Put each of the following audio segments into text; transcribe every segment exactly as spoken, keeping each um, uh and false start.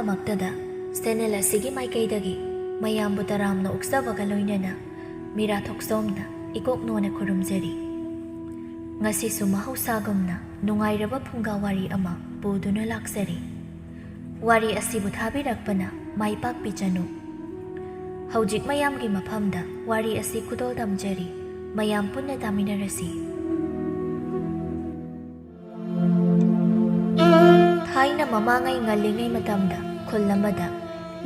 ꯃꯛꯇꯗ channel ꯑꯁꯤꯒꯤ ꯃꯥꯏꯀꯩꯗꯒꯤ ꯃꯌꯥꯝꯕꯨ ꯇꯔꯥꯝꯅ ꯑꯣꯛꯆꯕꯒ ꯂꯣꯏꯅꯅ ꯃꯤꯔꯥ ꯊꯣꯛꯆꯣꯝꯅ ꯏꯀꯣꯛ ꯅꯣꯟꯅ ꯈꯨꯔꯨꯝꯖꯔꯤ꯫ ꯉꯁꯤꯁꯨ ꯃꯍꯧꯁꯥꯒꯨꯝꯅ ꯅꯨꯡꯉꯥꯏꯔꯕ ꯐꯨꯡꯒꯥ ꯋꯥꯔꯤ ꯑꯃ ꯄꯨꯗꯨꯅ ꯂꯥꯛꯆꯔꯤ꯫ ꯋꯥꯔꯤ ꯑꯁꯤꯕꯨ ꯊꯥꯕꯤꯔꯛꯄꯅ ꯃꯥꯏ ꯄꯥꯛꯄꯤꯖꯅꯨ꯫ ꯍꯧꯖꯤꯛ ꯃꯌꯥꯝꯒꯤ ꯃꯐꯝꯗ ꯋꯥꯔꯤ ꯑꯁꯤ ꯈꯨꯗꯣꯜ ꯇꯝꯖꯔꯤ꯫ ꯃꯌꯥꯝ ꯄꯨꯟꯅ ꯇꯥꯃꯤꯟꯅꯔꯁꯤ꯫ ꯊꯥꯏꯅ ꯃꯃꯥꯡꯉꯩ ꯉꯜꯂꯤꯉꯩ ꯃꯇꯝꯗ ꯈꯨꯜ ꯑꯃꯗ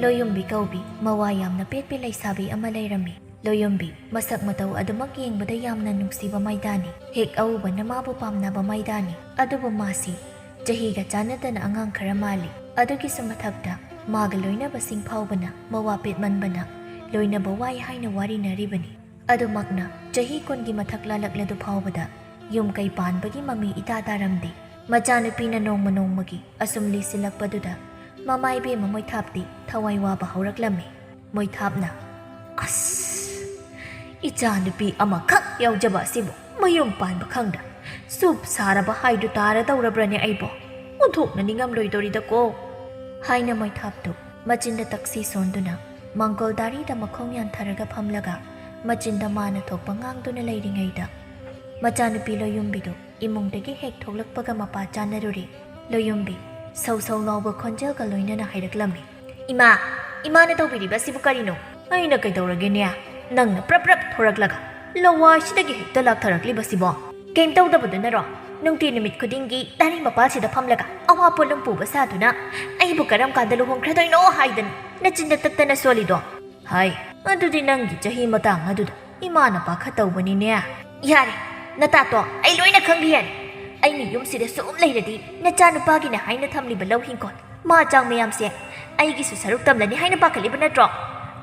ꯂꯣꯌꯨꯝꯕꯤ ꯀꯧꯕꯤ ꯃꯋꯥ ꯌꯥꯝꯅ ꯄꯦꯠꯄꯤ ꯂꯩꯁꯥꯕꯤ ꯑꯃ ꯂꯩꯔꯝꯃꯤ꯫ ꯂꯣꯌꯨꯝꯕꯤ ꯃꯁꯛ ꯃꯇꯧ ꯑꯗꯨꯃꯛ ꯌꯦꯡꯕꯗ ꯌꯥꯝꯅ ꯅꯨꯡꯁꯤꯕ ꯃꯩꯗꯥꯅꯤ꯫ ꯍꯦꯛ ꯑꯎꯕꯅ ꯃꯥꯕꯨ ꯄꯥꯝꯅꯕ ꯃꯩꯗꯥꯅꯤ꯫ ꯑꯗꯨꯕꯨ ꯃꯥꯁꯤ ꯆꯍꯤꯒ ꯆꯥꯟꯅꯗꯅ ꯑꯉꯥꯡ ꯈꯔ ꯃꯥꯜꯂꯤ꯫ ꯑꯗꯨꯒꯤꯁꯨ ꯃꯊꯛꯇ ꯃꯥꯒ ꯂꯣꯏꯅꯕꯁꯤꯡ ꯐꯥꯎꯕꯅ ꯃꯋꯥ ꯄꯦꯠꯃꯟꯕꯅ ꯂꯣꯏꯅꯕ ꯋꯥꯏ ꯍꯥꯏꯅ ꯋꯥꯔꯤꯅꯔꯤꯕꯅꯤ꯫ ꯑꯗꯨꯃꯛꯅ ꯆꯍꯤ ꯀꯨꯟꯒꯤ ꯃꯊꯛ ꯂꯥꯜꯂꯛꯂꯗꯨ ꯐꯥꯎꯕꯗ ꯌꯨꯝ ꯀꯩ ꯄꯥꯟꯕꯒꯤ ꯃꯃꯤ ꯏꯇꯥ ꯇꯥꯔꯝꯗꯦ꯫ ꯃꯆꯥꯅꯨꯄꯤꯅ ꯅꯣꯡꯃ ꯅꯣꯡꯃꯒꯤ ꯑꯁꯨꯝ ꯂꯤꯁꯤꯜꯂꯛꯄꯗꯨꯗ ꯃꯃꯥ ꯏꯕꯦꯝꯃ ꯃꯣꯏꯊꯥꯞꯇꯤ ꯊꯋꯥꯏ ꯋꯥꯕ ꯍꯧꯔꯛꯂꯝꯃꯤ꯫ ꯃꯣꯏꯊꯥꯞꯅ, "ꯑꯁ, ꯏꯆꯥꯅꯨꯄꯤ ꯑꯃꯈꯛ ꯌꯥꯎꯖꯕ ꯑꯁꯤꯕꯨ ꯃꯌꯨꯝ ꯄꯥꯟꯕ ꯈꯪꯗ ꯁꯨꯞ ꯁꯥꯔꯕ ꯍꯥꯏꯗꯨ ꯇꯥꯔꯗꯧꯔꯕ꯭ꯔꯅꯦ ꯑꯩꯕꯣ? ꯑꯣꯟꯊꯣꯛꯅ ꯅꯤꯡꯉꯝꯂꯣꯏꯗꯧꯔꯤꯗꯀꯣ," ꯍꯥꯏꯅ ꯃꯣꯏꯊꯥꯞꯇꯨ ꯃꯆꯤꯟꯗ ꯇꯛꯁꯤ ꯁꯣꯟꯗꯨꯅ ꯃꯥꯡꯒꯣꯜ ꯗꯥꯔꯤꯗ ꯃꯈꯣꯡ ꯌꯥꯟꯊꯔꯒ ꯐꯝꯂꯒ ꯃꯆꯤꯟꯗ ꯃꯥꯅ ꯊꯣꯛꯄ ꯉꯥꯡꯗꯨꯅ ꯂꯩꯔꯤꯉꯩꯗ ꯃꯆꯥꯅꯨꯄꯤ ꯂꯣꯌꯨꯝꯕꯤꯗꯨ ꯏꯃꯨꯡꯗꯒꯤ ꯍꯦꯛ ꯊꯣꯛꯂꯛꯄꯒ ꯃꯄꯥ ꯆꯥꯅꯔꯨꯔꯦ꯫ ꯂꯣꯌꯨꯝꯕꯤ ꯁꯧ ꯁꯧ ꯂꯥꯎꯕ ꯈꯣꯟꯖꯦꯜꯒ ꯂꯣꯏꯅꯅ ꯍꯥꯏꯔꯛꯂꯝꯃꯤ, "ꯏꯃꯥ, ꯏꯃꯥꯅ ꯇꯧꯕꯤꯔꯤꯕ ꯑꯁꯤꯕꯨ ꯀꯔꯤꯅꯣ?" "ꯑꯩꯅ ꯀꯩꯗꯧꯔꯒꯦꯅꯦ? ꯅꯪꯅ ꯄ꯭ꯔꯞ ꯄ꯭ꯔꯞ ꯊꯣꯔꯛꯂꯒ ꯂꯋꯥꯏꯁꯤꯗꯒꯤ ꯍꯦꯛꯇ ꯂꯥꯛꯊꯔꯛꯂꯤꯕꯁꯤꯕꯣ?" "ꯀꯩꯝ ꯇꯧꯗꯕꯗꯨꯅꯔꯣ? ꯅꯨꯡꯇꯤ ꯅꯨꯃꯤꯠ ꯈꯨꯗꯤꯡꯒꯤ ꯗꯥꯔꯤ ꯃꯄꯥꯜꯁꯤꯗ ꯐꯝꯂꯒ ꯑꯋꯥ ꯄꯣꯠꯂꯨꯝ ꯄꯨꯕ ꯁꯥꯗꯨꯅ ꯑꯩꯕꯨ ꯀꯔꯝ ꯀꯥꯟꯗ ꯂꯨꯍꯣꯡꯈ꯭ꯔꯗꯣꯏꯅꯣ ꯍꯥꯏꯗꯅ ꯅꯆꯤꯟꯗ ꯇꯠꯇꯅ ꯁꯣꯜꯂꯤꯗꯣ?" "ꯍꯥꯏ, ꯑꯗꯨꯗꯤ ꯅꯪꯒꯤ ꯆꯍꯤ ꯃꯇꯥꯡ ꯑꯗꯨꯗ ꯏꯃꯥꯅ ꯄꯥꯈꯠꯇꯧꯕꯅꯤꯅꯦ꯫" "ꯌꯥꯔꯦ, ꯅꯇꯥꯇꯣ, ꯑꯩ ꯂꯣꯏꯅ ꯈꯪꯕ ꯌꯥꯔꯦ꯫ ꯑꯩꯅ ꯌꯨꯝꯁꯤꯗ ꯁꯨꯝ ꯂꯩꯔꯗꯤ ꯅꯆꯥꯅꯨꯄꯥꯒꯤꯅꯦ ꯍꯥꯏꯅ ꯊꯝꯂꯤꯕ ꯂꯧ ꯍꯤꯡꯈꯣꯜ, ꯃꯥ ꯆꯥꯡ ꯃꯌꯥꯝꯁꯦ ꯑꯩꯒꯤꯁꯨ ꯁꯔꯨꯛ ꯇꯝꯂꯅꯤ ꯍꯥꯏꯅ ꯄꯥꯈꯠꯂꯤꯕ ꯅꯠꯇ꯭ꯔꯣ?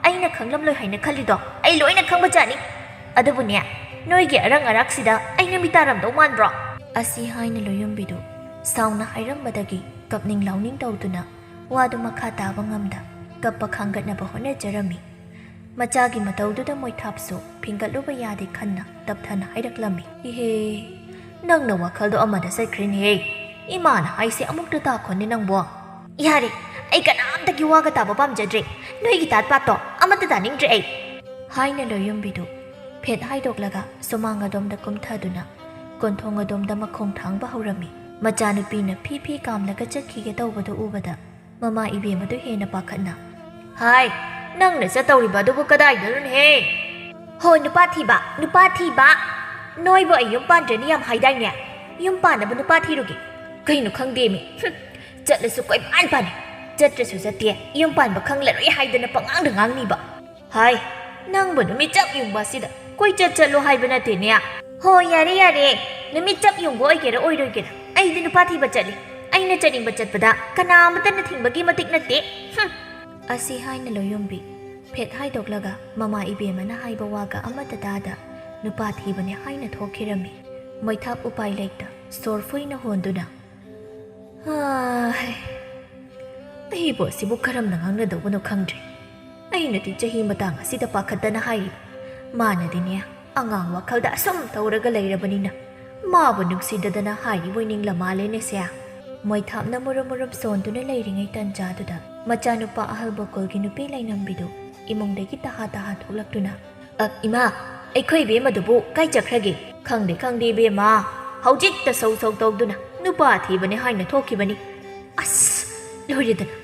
ꯑꯩꯅ ꯈꯪꯂꯝꯂꯣꯏ ꯍꯥꯏꯅ ꯈꯜꯂꯤꯗꯣ ꯑꯩ ꯂꯣꯏꯅ ꯈꯪꯕꯖꯥꯠꯅꯤ꯫ ꯑꯗꯨꯕꯨꯅꯦ, ꯅꯣꯏꯒꯤ ꯑꯔꯪ ꯑꯔꯥꯛꯁꯤꯗ ꯑꯩꯅ ꯃꯤꯇꯥꯔꯝꯗꯧ ꯃꯥꯟꯕ꯭ꯔꯣ?" ꯑꯁꯤ ꯍꯥꯏꯅ ꯂꯣꯌꯨꯝꯕꯤꯗꯨ ꯁꯥꯎꯅ ꯍꯥꯏꯔꯝꯕꯗꯒꯤ ꯀꯞꯅꯤꯡ ꯂꯥꯎꯅꯤꯡ ꯇꯧꯗꯨꯅ ꯋꯥꯗꯨ ꯃꯈꯥ ꯇꯥꯕ ꯉꯝꯗ ꯀꯞꯄ ꯈꯥꯡꯒꯠꯅꯕ ꯍꯣꯠꯅꯖꯔꯝꯃꯤ꯫ ꯃꯆꯥꯒꯤ ꯃꯇꯧꯗꯨꯗ ꯃꯣꯏꯊꯥꯞꯁꯨ ꯐꯤꯡꯒꯠꯂꯨꯕ ꯌꯥꯗꯦ ꯈꯟꯅ ꯇꯞꯊꯅ ꯍꯥꯏꯔꯛꯂꯝꯃꯤ, "ꯏꯍꯦ, ꯅꯪꯅ ꯋꯥꯈꯜꯗꯣ ꯑꯃꯗ ꯆꯠꯈ꯭ꯔꯦꯅꯦꯍꯦ꯫ ꯏꯃꯥꯅ ꯍꯥꯏꯁꯦ ꯑꯃꯨꯛꯇ ꯇꯥꯈꯣꯅꯦ ꯅꯪꯕꯣ꯫" "ꯌꯥꯔꯦ, ꯑꯩ ꯀꯅꯥꯝꯇꯒꯤ ꯋꯥꯒ ꯇꯥꯕ ꯄꯥꯝꯖꯗ꯭ꯔꯦ꯫ ꯅꯣꯏꯒꯤ ꯇꯥꯠ ꯄꯥꯠꯇꯣ ꯑꯃꯠꯇ ꯇꯥꯅꯤꯡꯗ꯭ꯔꯦ ꯑꯩ꯫ ꯍꯥꯏꯅ ꯂꯣꯌꯨꯝꯕꯤꯗꯨ ꯐꯦꯠ ꯍꯥꯏꯗꯣꯛꯂꯒ ꯁꯨꯃꯥꯡ ꯑꯗꯣꯝꯗ ꯀꯨꯝꯊꯗꯨꯅ ꯀꯣꯟꯊꯣꯡ ꯑꯗꯣꯝꯗ ꯃꯈꯣꯡ ꯊꯥꯡꯕ ꯍꯧꯔꯝꯃꯤ꯫ ꯃꯆꯥꯅꯨꯄꯤꯅ ꯐꯤ ꯐꯤ ꯀꯥꯝꯂꯒ ꯆꯠꯈꯤꯒꯦ ꯇꯧꯕꯗꯨ ꯎꯕꯗ ꯃꯃꯥ ꯏꯕꯦꯝꯃꯗꯨ ꯍꯦꯟꯅ ꯄꯥꯈꯠꯅ, "ꯍꯥꯏ, ꯅꯪꯅ ꯆꯠꯇꯧꯔꯤꯕ ꯑꯗꯨꯕꯨ ꯀꯗꯥꯏꯗꯅꯣꯅꯦꯍꯦ?" "ꯍꯣ, ꯅꯨꯄꯥ ꯊꯤꯕ, ꯅꯨꯄꯥ ꯊꯤꯕ! ꯅꯣꯏꯕꯨ ꯑꯩ ꯌꯨꯝ ꯄꯥꯟꯗ꯭ꯔꯅꯤ ꯌꯥꯝ ꯍꯥꯏꯗꯥꯏꯅꯦ? ꯌꯨꯝ ꯄꯥꯟꯅꯕ ꯅꯨꯄꯥ ꯊꯤꯔꯨꯒꯦ꯫ ꯀꯩꯅꯣ ꯈꯪꯗꯦꯃꯤ꯫ ꯍꯨꯝ, ꯆꯠꯂꯁꯨ ꯀꯣꯏꯄꯥꯟ ꯄꯥꯟꯅꯤ꯫ ꯆꯠꯇ꯭ꯔꯁꯨ ꯆꯠꯇꯦ, ꯌꯨꯝ ꯄꯥꯟꯕ ꯈꯪꯂꯔꯣꯏ ꯍꯥꯏꯗꯅ ꯄꯉꯥꯡꯗ ꯉꯥꯡꯅꯤꯕ꯫ ꯍꯥꯏ, ꯅꯪꯕꯨ ꯅꯨꯃꯤꯠ ꯆꯞ ꯌꯨꯡꯕ ꯑꯁꯤꯗ ꯀꯣꯏꯆꯠ ꯆꯠꯂꯣ ꯍꯥꯏꯕ ꯅꯠꯇꯦꯅꯦ꯫ ꯍꯣ, ꯌꯥꯔꯦ, ꯌꯥꯔꯦ꯫ ꯅꯨꯃꯤꯠ ꯆꯞ ꯌꯨꯡꯕ ꯑꯣꯏꯒꯦꯔꯥ ꯑꯣꯏꯔꯣꯏꯒꯦꯔꯥ, ꯑꯩꯗꯤ ꯅꯨꯄꯥ ꯊꯤꯕ ꯆꯠꯂꯤ꯫ ꯑꯩꯅ ꯆꯠꯅꯤꯡꯕ ꯆꯠꯄꯗ ꯀꯅꯥ ꯑꯃꯠꯇꯅ ꯊꯤꯡꯕꯒꯤ ꯃꯇꯤꯛ ꯅꯠꯇꯦ꯫ ꯍꯨꯝ!" ꯑꯁꯤ ꯍꯥꯏꯅ ꯂꯣꯌꯨꯝꯕꯤ ꯐꯦꯠ ꯍꯥꯏꯗꯣꯛꯂꯒ ꯃꯃꯥ ꯏꯕꯦꯝꯃꯅ ꯍꯥꯏꯕ ꯋꯥꯒ ꯑꯃꯠꯇ ꯇꯥꯗ ꯅꯨꯄꯥ ꯊꯤꯕꯅꯦ ꯍꯥꯏꯅ ꯊꯣꯛꯈꯤꯔꯝꯃꯤ꯫ ꯃꯣꯏꯊꯥꯞ ꯎꯄꯥꯏ ꯂꯩꯇ ꯁꯣꯔ ꯐꯨꯏꯅ ꯍꯣꯟꯗꯨꯅ, "ꯍꯥꯏ, ꯑꯩꯕꯨ ꯑꯁꯤꯕꯨ ꯀꯔꯝꯅ ꯉꯥꯡꯅꯗꯧꯕꯅꯣ ꯈꯪꯗ꯭ꯔꯦ꯫ ꯑꯩꯅꯗꯤ ꯆꯍꯤ ꯃꯇꯥꯡ ꯑꯁꯤꯗ ꯄꯥꯈꯠꯇꯅ ꯍꯥꯏꯔꯤꯕ꯫ ꯃꯥꯅꯗꯤꯅꯦ, ꯑꯉꯥꯡ ꯋꯥꯈꯜꯗ ꯑꯁꯨꯝ ꯇꯧꯔꯒ ꯂꯩꯔꯕꯅꯤꯅ ꯃꯥꯕꯨ ꯅꯨꯡꯁꯤꯗꯗꯅ ꯍꯥꯏꯔꯤꯕꯣꯏ ꯅꯤꯡꯂ ꯃꯥꯜꯂꯦꯅꯦꯁꯦ꯫" ꯃꯣꯏꯊꯥꯞꯅ ꯃꯨꯔꯨꯝ ꯃꯨꯔꯨꯝ ꯁꯣꯟꯗꯨꯅ ꯂꯩꯔꯤꯉꯩ ꯇꯟꯖꯥꯗꯨꯗ ꯃꯆꯥꯅꯨꯄꯥ ꯑꯍꯜ ꯕꯣꯀꯨꯜꯒꯤ ꯅꯨꯄꯤ ꯂꯩꯅꯝꯕꯤꯗꯨ ꯏꯃꯨꯡꯗꯒꯤ ꯇꯍꯥ ꯇꯍꯥ ꯊꯣꯛꯂꯛꯇꯨꯅ, "ꯑ, ꯏꯃꯥ, ꯑꯩꯈꯣꯏ ꯏꯕꯦꯝꯃꯗꯨꯕꯨ ꯀꯥꯏ ꯆꯠꯈ꯭ꯔꯒꯦ?" "ꯈꯪꯗꯦ, ꯈꯪꯗꯦ ꯏꯕꯦꯝꯃ, ꯍꯧꯖꯤꯛꯇ ꯁꯧ ꯁꯧ ꯇꯧꯗꯨꯅ ꯅꯨꯄꯥ ꯊꯤꯕꯅꯦ ꯍꯥꯏꯅ ꯊꯣꯛꯈꯤꯕꯅꯤ꯫" "ꯑꯁ, ꯂꯣꯏꯔꯦꯗꯅ,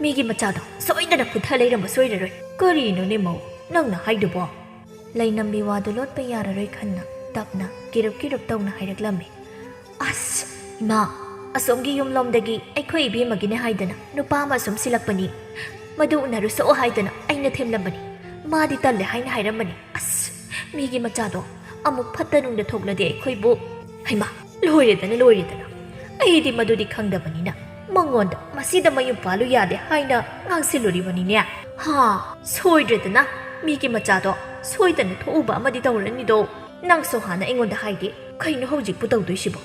ꯃꯤꯒꯤ ꯃꯆꯥꯗꯣ ꯁꯣꯏꯗꯅ ꯐꯨꯊ ꯂꯩꯔꯝꯕ ꯁꯣꯏꯔꯔꯣꯏ꯫ ꯀꯔꯤꯅꯣꯅꯦ ꯃꯧ ꯅꯪꯅ ꯍꯥꯏꯗꯨꯕꯣ?" ꯂꯩꯅꯝꯕꯤ ꯋꯥꯗꯨ ꯂꯣꯠꯄ ꯌꯥꯔꯔꯣꯏ ꯈꯟꯅ ꯇꯞꯅ ꯀꯤꯔꯨꯞ ꯀꯤꯔꯨꯞ ꯇꯧꯅ ꯍꯥꯏꯔꯛꯂꯝꯃꯤ꯫ "ꯑꯁ, ꯏꯃꯥ, ꯑꯁꯣꯝꯒꯤ ꯌꯨꯝꯂꯣꯝꯗꯒꯤ ꯑꯩꯈꯣꯏ ꯏꯕꯦꯝꯃꯒꯤꯅꯦ ꯍꯥꯏꯗꯅ ꯅꯨꯄꯥ ꯑꯃ ꯁꯨꯝ ꯁꯤꯜꯂꯛꯄꯅꯤ꯫ ꯃꯗꯨ ꯎꯅꯔꯨꯁꯣ ꯍꯥꯏꯗꯅ ꯑꯩꯅ ꯊꯦꯝꯂꯝꯕꯅꯤ꯫ ꯃꯥꯗꯤ ꯇꯜꯂꯦ ꯍꯥꯏꯅ ꯍꯥꯏꯔꯝꯕꯅꯤ꯫ ꯑꯁ, ꯃꯤꯒꯤ ꯃꯆꯥꯗꯣ ꯑꯃꯨꯛ ꯐꯠꯇ ꯅꯨꯡꯗ ꯊꯣꯛꯂꯗꯤ ꯑꯩꯈꯣꯏꯕꯨ꯫ ꯍꯩꯃꯥ, ꯂꯣꯏꯔꯦꯗꯅ, ꯂꯣꯏꯔꯦꯗꯅ꯫ ꯑꯩꯗꯤ ꯃꯗꯨꯗꯤ ꯈꯪꯗꯕꯅꯤꯅ ꯃꯉꯣꯟꯗ ꯃꯁꯤꯗ ꯃꯌꯨꯝ ꯄꯥꯜꯂꯨ ꯌꯥꯗꯦ ꯍꯥꯏꯅ ꯉꯥꯡꯁꯤꯜꯂꯨꯔꯤꯕꯅꯤꯅꯦ꯫ ꯍꯥ, ꯁꯣꯏꯗ꯭ꯔꯦꯗꯅ, ꯃꯤꯒꯤ ꯃꯆꯥꯗꯣ ꯁꯣꯏꯗꯅ ꯊꯣꯛꯎꯕ ꯑꯃꯗꯤ ꯇꯧꯔꯅꯤꯗꯣ꯫ ꯅꯪꯁꯨ ꯍꯥꯟꯅ ꯑꯩꯉꯣꯟꯗ ꯍꯥꯏꯗꯦ꯫ ꯀꯩꯅꯣ ꯍꯧꯖꯤꯛꯄꯨ ꯇꯧꯗꯣꯏꯁꯤꯕꯣ?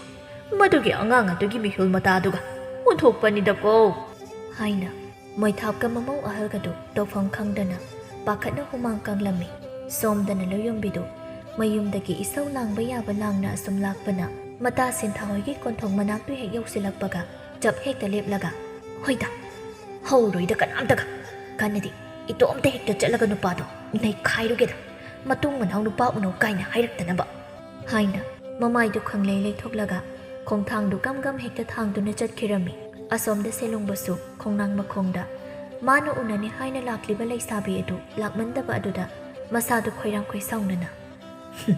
ꯃꯗꯨꯒꯤ ꯑꯉꯥꯡ ꯑꯗꯨꯒꯤ ꯃꯤꯍꯨꯜ ꯃꯇꯥꯗꯨꯒ ꯑꯣꯟꯊꯣꯛꯄꯅꯤꯗꯀꯣ," ꯍꯥꯏꯅ ꯃꯣꯏꯊꯥꯞꯀ ꯃꯃꯧ ꯑꯍꯜꯒꯗꯨ ꯇꯧꯐꯝ ꯈꯪꯗꯅ ꯄꯥꯈꯠꯅ ꯍꯨꯃꯥꯡ ꯀꯪꯂꯝꯃꯤ꯫ ꯁꯣꯝꯗꯅ ꯂꯣꯌꯨꯝꯕꯤꯗꯨ ꯃꯌꯨꯝꯗꯒꯤ ꯏꯁꯧ ꯂꯥꯡꯕ ꯌꯥꯕ ꯂꯥꯡꯅ ꯑꯁꯨꯝ ꯂꯥꯛꯄꯅ ꯃꯇꯥ ꯁꯤꯟꯊꯥ ꯍꯣꯏꯒꯤ ꯀꯣꯟꯊꯣꯡ ꯃꯅꯥꯛꯇꯨ ꯍꯦꯛ ꯌꯧꯁꯤꯜꯂꯛꯄꯒ ꯆꯞ ꯍꯦꯛꯇ ꯂꯦꯞꯂꯒ, "ꯍꯣꯏꯗ, "ꯍꯧꯔꯣꯏꯗ ꯀꯅꯥꯝꯇꯒ꯫ ꯀꯥꯟꯅꯗꯦ, ꯏꯇꯣꯝꯇ ꯍꯦꯛꯇ ꯆꯠꯂꯒ ꯅꯨꯄꯥꯗꯣ ꯅꯩꯈꯥꯏꯔꯨꯒꯦꯗ꯫ ꯃꯇꯨꯡ ꯃꯅꯥꯎ ꯅꯨꯄꯥ ꯎꯅꯧ ꯀꯥꯏꯅ ꯍꯥꯏꯔꯛꯇꯅꯕ," ꯍꯥꯏꯅ ꯃꯃꯥꯏꯗꯨ ꯈꯪꯂꯩ ꯂꯩꯊꯣꯛꯂꯒ ꯈꯣꯡꯊꯥꯡꯗꯨ ꯒꯝ ꯒꯝ ꯍꯦꯛꯇ ꯊꯥꯡꯗꯨꯅ ꯆꯠꯈꯤꯔꯝꯃꯤ꯫ ꯑꯁꯣꯝꯗ ꯁꯦꯂꯨꯡꯕꯁꯨ ꯈꯣꯡꯅꯥꯡ ꯃꯈꯣꯡꯗ ꯃꯥꯅ ꯎꯅꯅꯤ ꯍꯥꯏꯅ ꯂꯥꯛꯂꯤꯕ ꯂꯩꯁꯥꯕꯤ ꯑꯗꯨ ꯂꯥꯛꯃꯟꯗꯕ ꯑꯗꯨꯗ ꯃꯁꯥꯗꯨ ꯈꯣꯏꯔꯥꯡ ꯈꯣꯏꯁꯥꯎꯅꯅ, "ꯍꯨꯝ,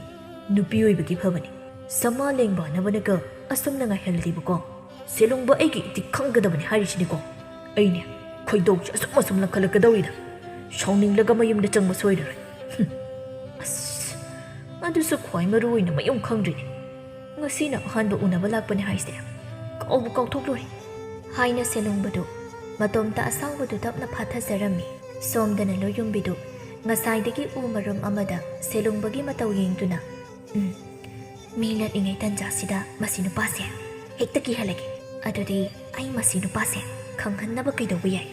ꯅꯨꯄꯤ ꯑꯣꯏꯕꯒꯤ ꯐꯕꯅꯤ꯫ ꯁꯃꯥ ꯂꯦꯡꯕꯥꯅꯕꯅꯒ ꯑꯁꯨꯝꯅ ꯉꯥꯏꯍꯜꯂꯗꯤꯕꯀꯣ, ꯁꯦꯂꯨꯡꯕ ꯑꯩꯒꯤ ꯏꯇꯤꯛ ꯈꯪꯒꯗꯕꯅꯤ ꯍꯥꯏꯔꯤꯁꯤꯅꯤꯀꯣ꯫ ꯑꯩꯅꯦ, ꯈꯣꯏꯗꯧꯁꯦ ꯑꯁꯨꯝ ꯑꯁꯨꯝ ꯂꯪꯈꯠꯂꯛꯀꯗꯧꯔꯤꯗ꯫ ꯁꯥꯎꯅꯤꯡꯂꯒ ꯃꯌꯨꯝꯗ ꯆꯪꯕ ꯁꯣꯏꯔꯔꯣꯏ꯫ ꯍꯨꯝ꯫ ꯑꯁ, ꯑꯗꯨꯁꯨ ꯈ꯭ꯋꯥꯏ ꯃꯔꯨ ꯑꯣꯏꯅ ꯃꯌꯨꯝ ꯈꯪꯗ꯭ꯔꯤꯅꯦ꯫ ꯉꯁꯤꯅ ꯑꯍꯥꯟꯕ ꯎꯅꯕ ꯂꯥꯛꯄꯅꯦ ꯍꯥꯏꯁꯦ꯫ ꯀꯥꯎꯕꯨ ꯀꯥꯎꯊꯣꯛꯂꯨꯔꯦ," ꯍꯥꯏꯅ ꯁꯦꯂꯨꯡꯕꯗꯨ ꯃꯇꯣꯝꯇ ꯑꯁꯥꯎꯕꯗꯨ ꯇꯞꯅ ꯐꯥꯊꯖꯔꯝꯃꯤ꯫ ꯁꯣꯝꯗꯅ ꯂꯣꯌꯨꯝꯕꯤꯗꯨ ꯉꯁꯥꯏꯗꯒꯤ ꯎ ꯃꯔꯨꯝ ꯑꯃꯗ ꯁꯦꯂꯨꯡꯕꯒꯤ ꯃꯇꯧ ꯌꯦꯡꯗꯨꯅ, "ꯎꯝ, ꯃꯤ ꯂꯠꯂꯤꯉꯩ ꯇꯟꯖꯥꯁꯤꯗ ꯃꯁꯤ ꯅꯨꯄꯥꯁꯦ ꯍꯦꯛꯇ ꯀꯤꯍꯜꯂꯒꯦ꯫ ꯑꯗꯨꯗꯤ ꯑꯩ ꯃꯁꯤ ꯅꯨꯄꯥꯁꯦ ꯈꯪꯍꯟꯅꯕ ꯀꯩꯗꯧꯕ ꯌꯥꯏ?"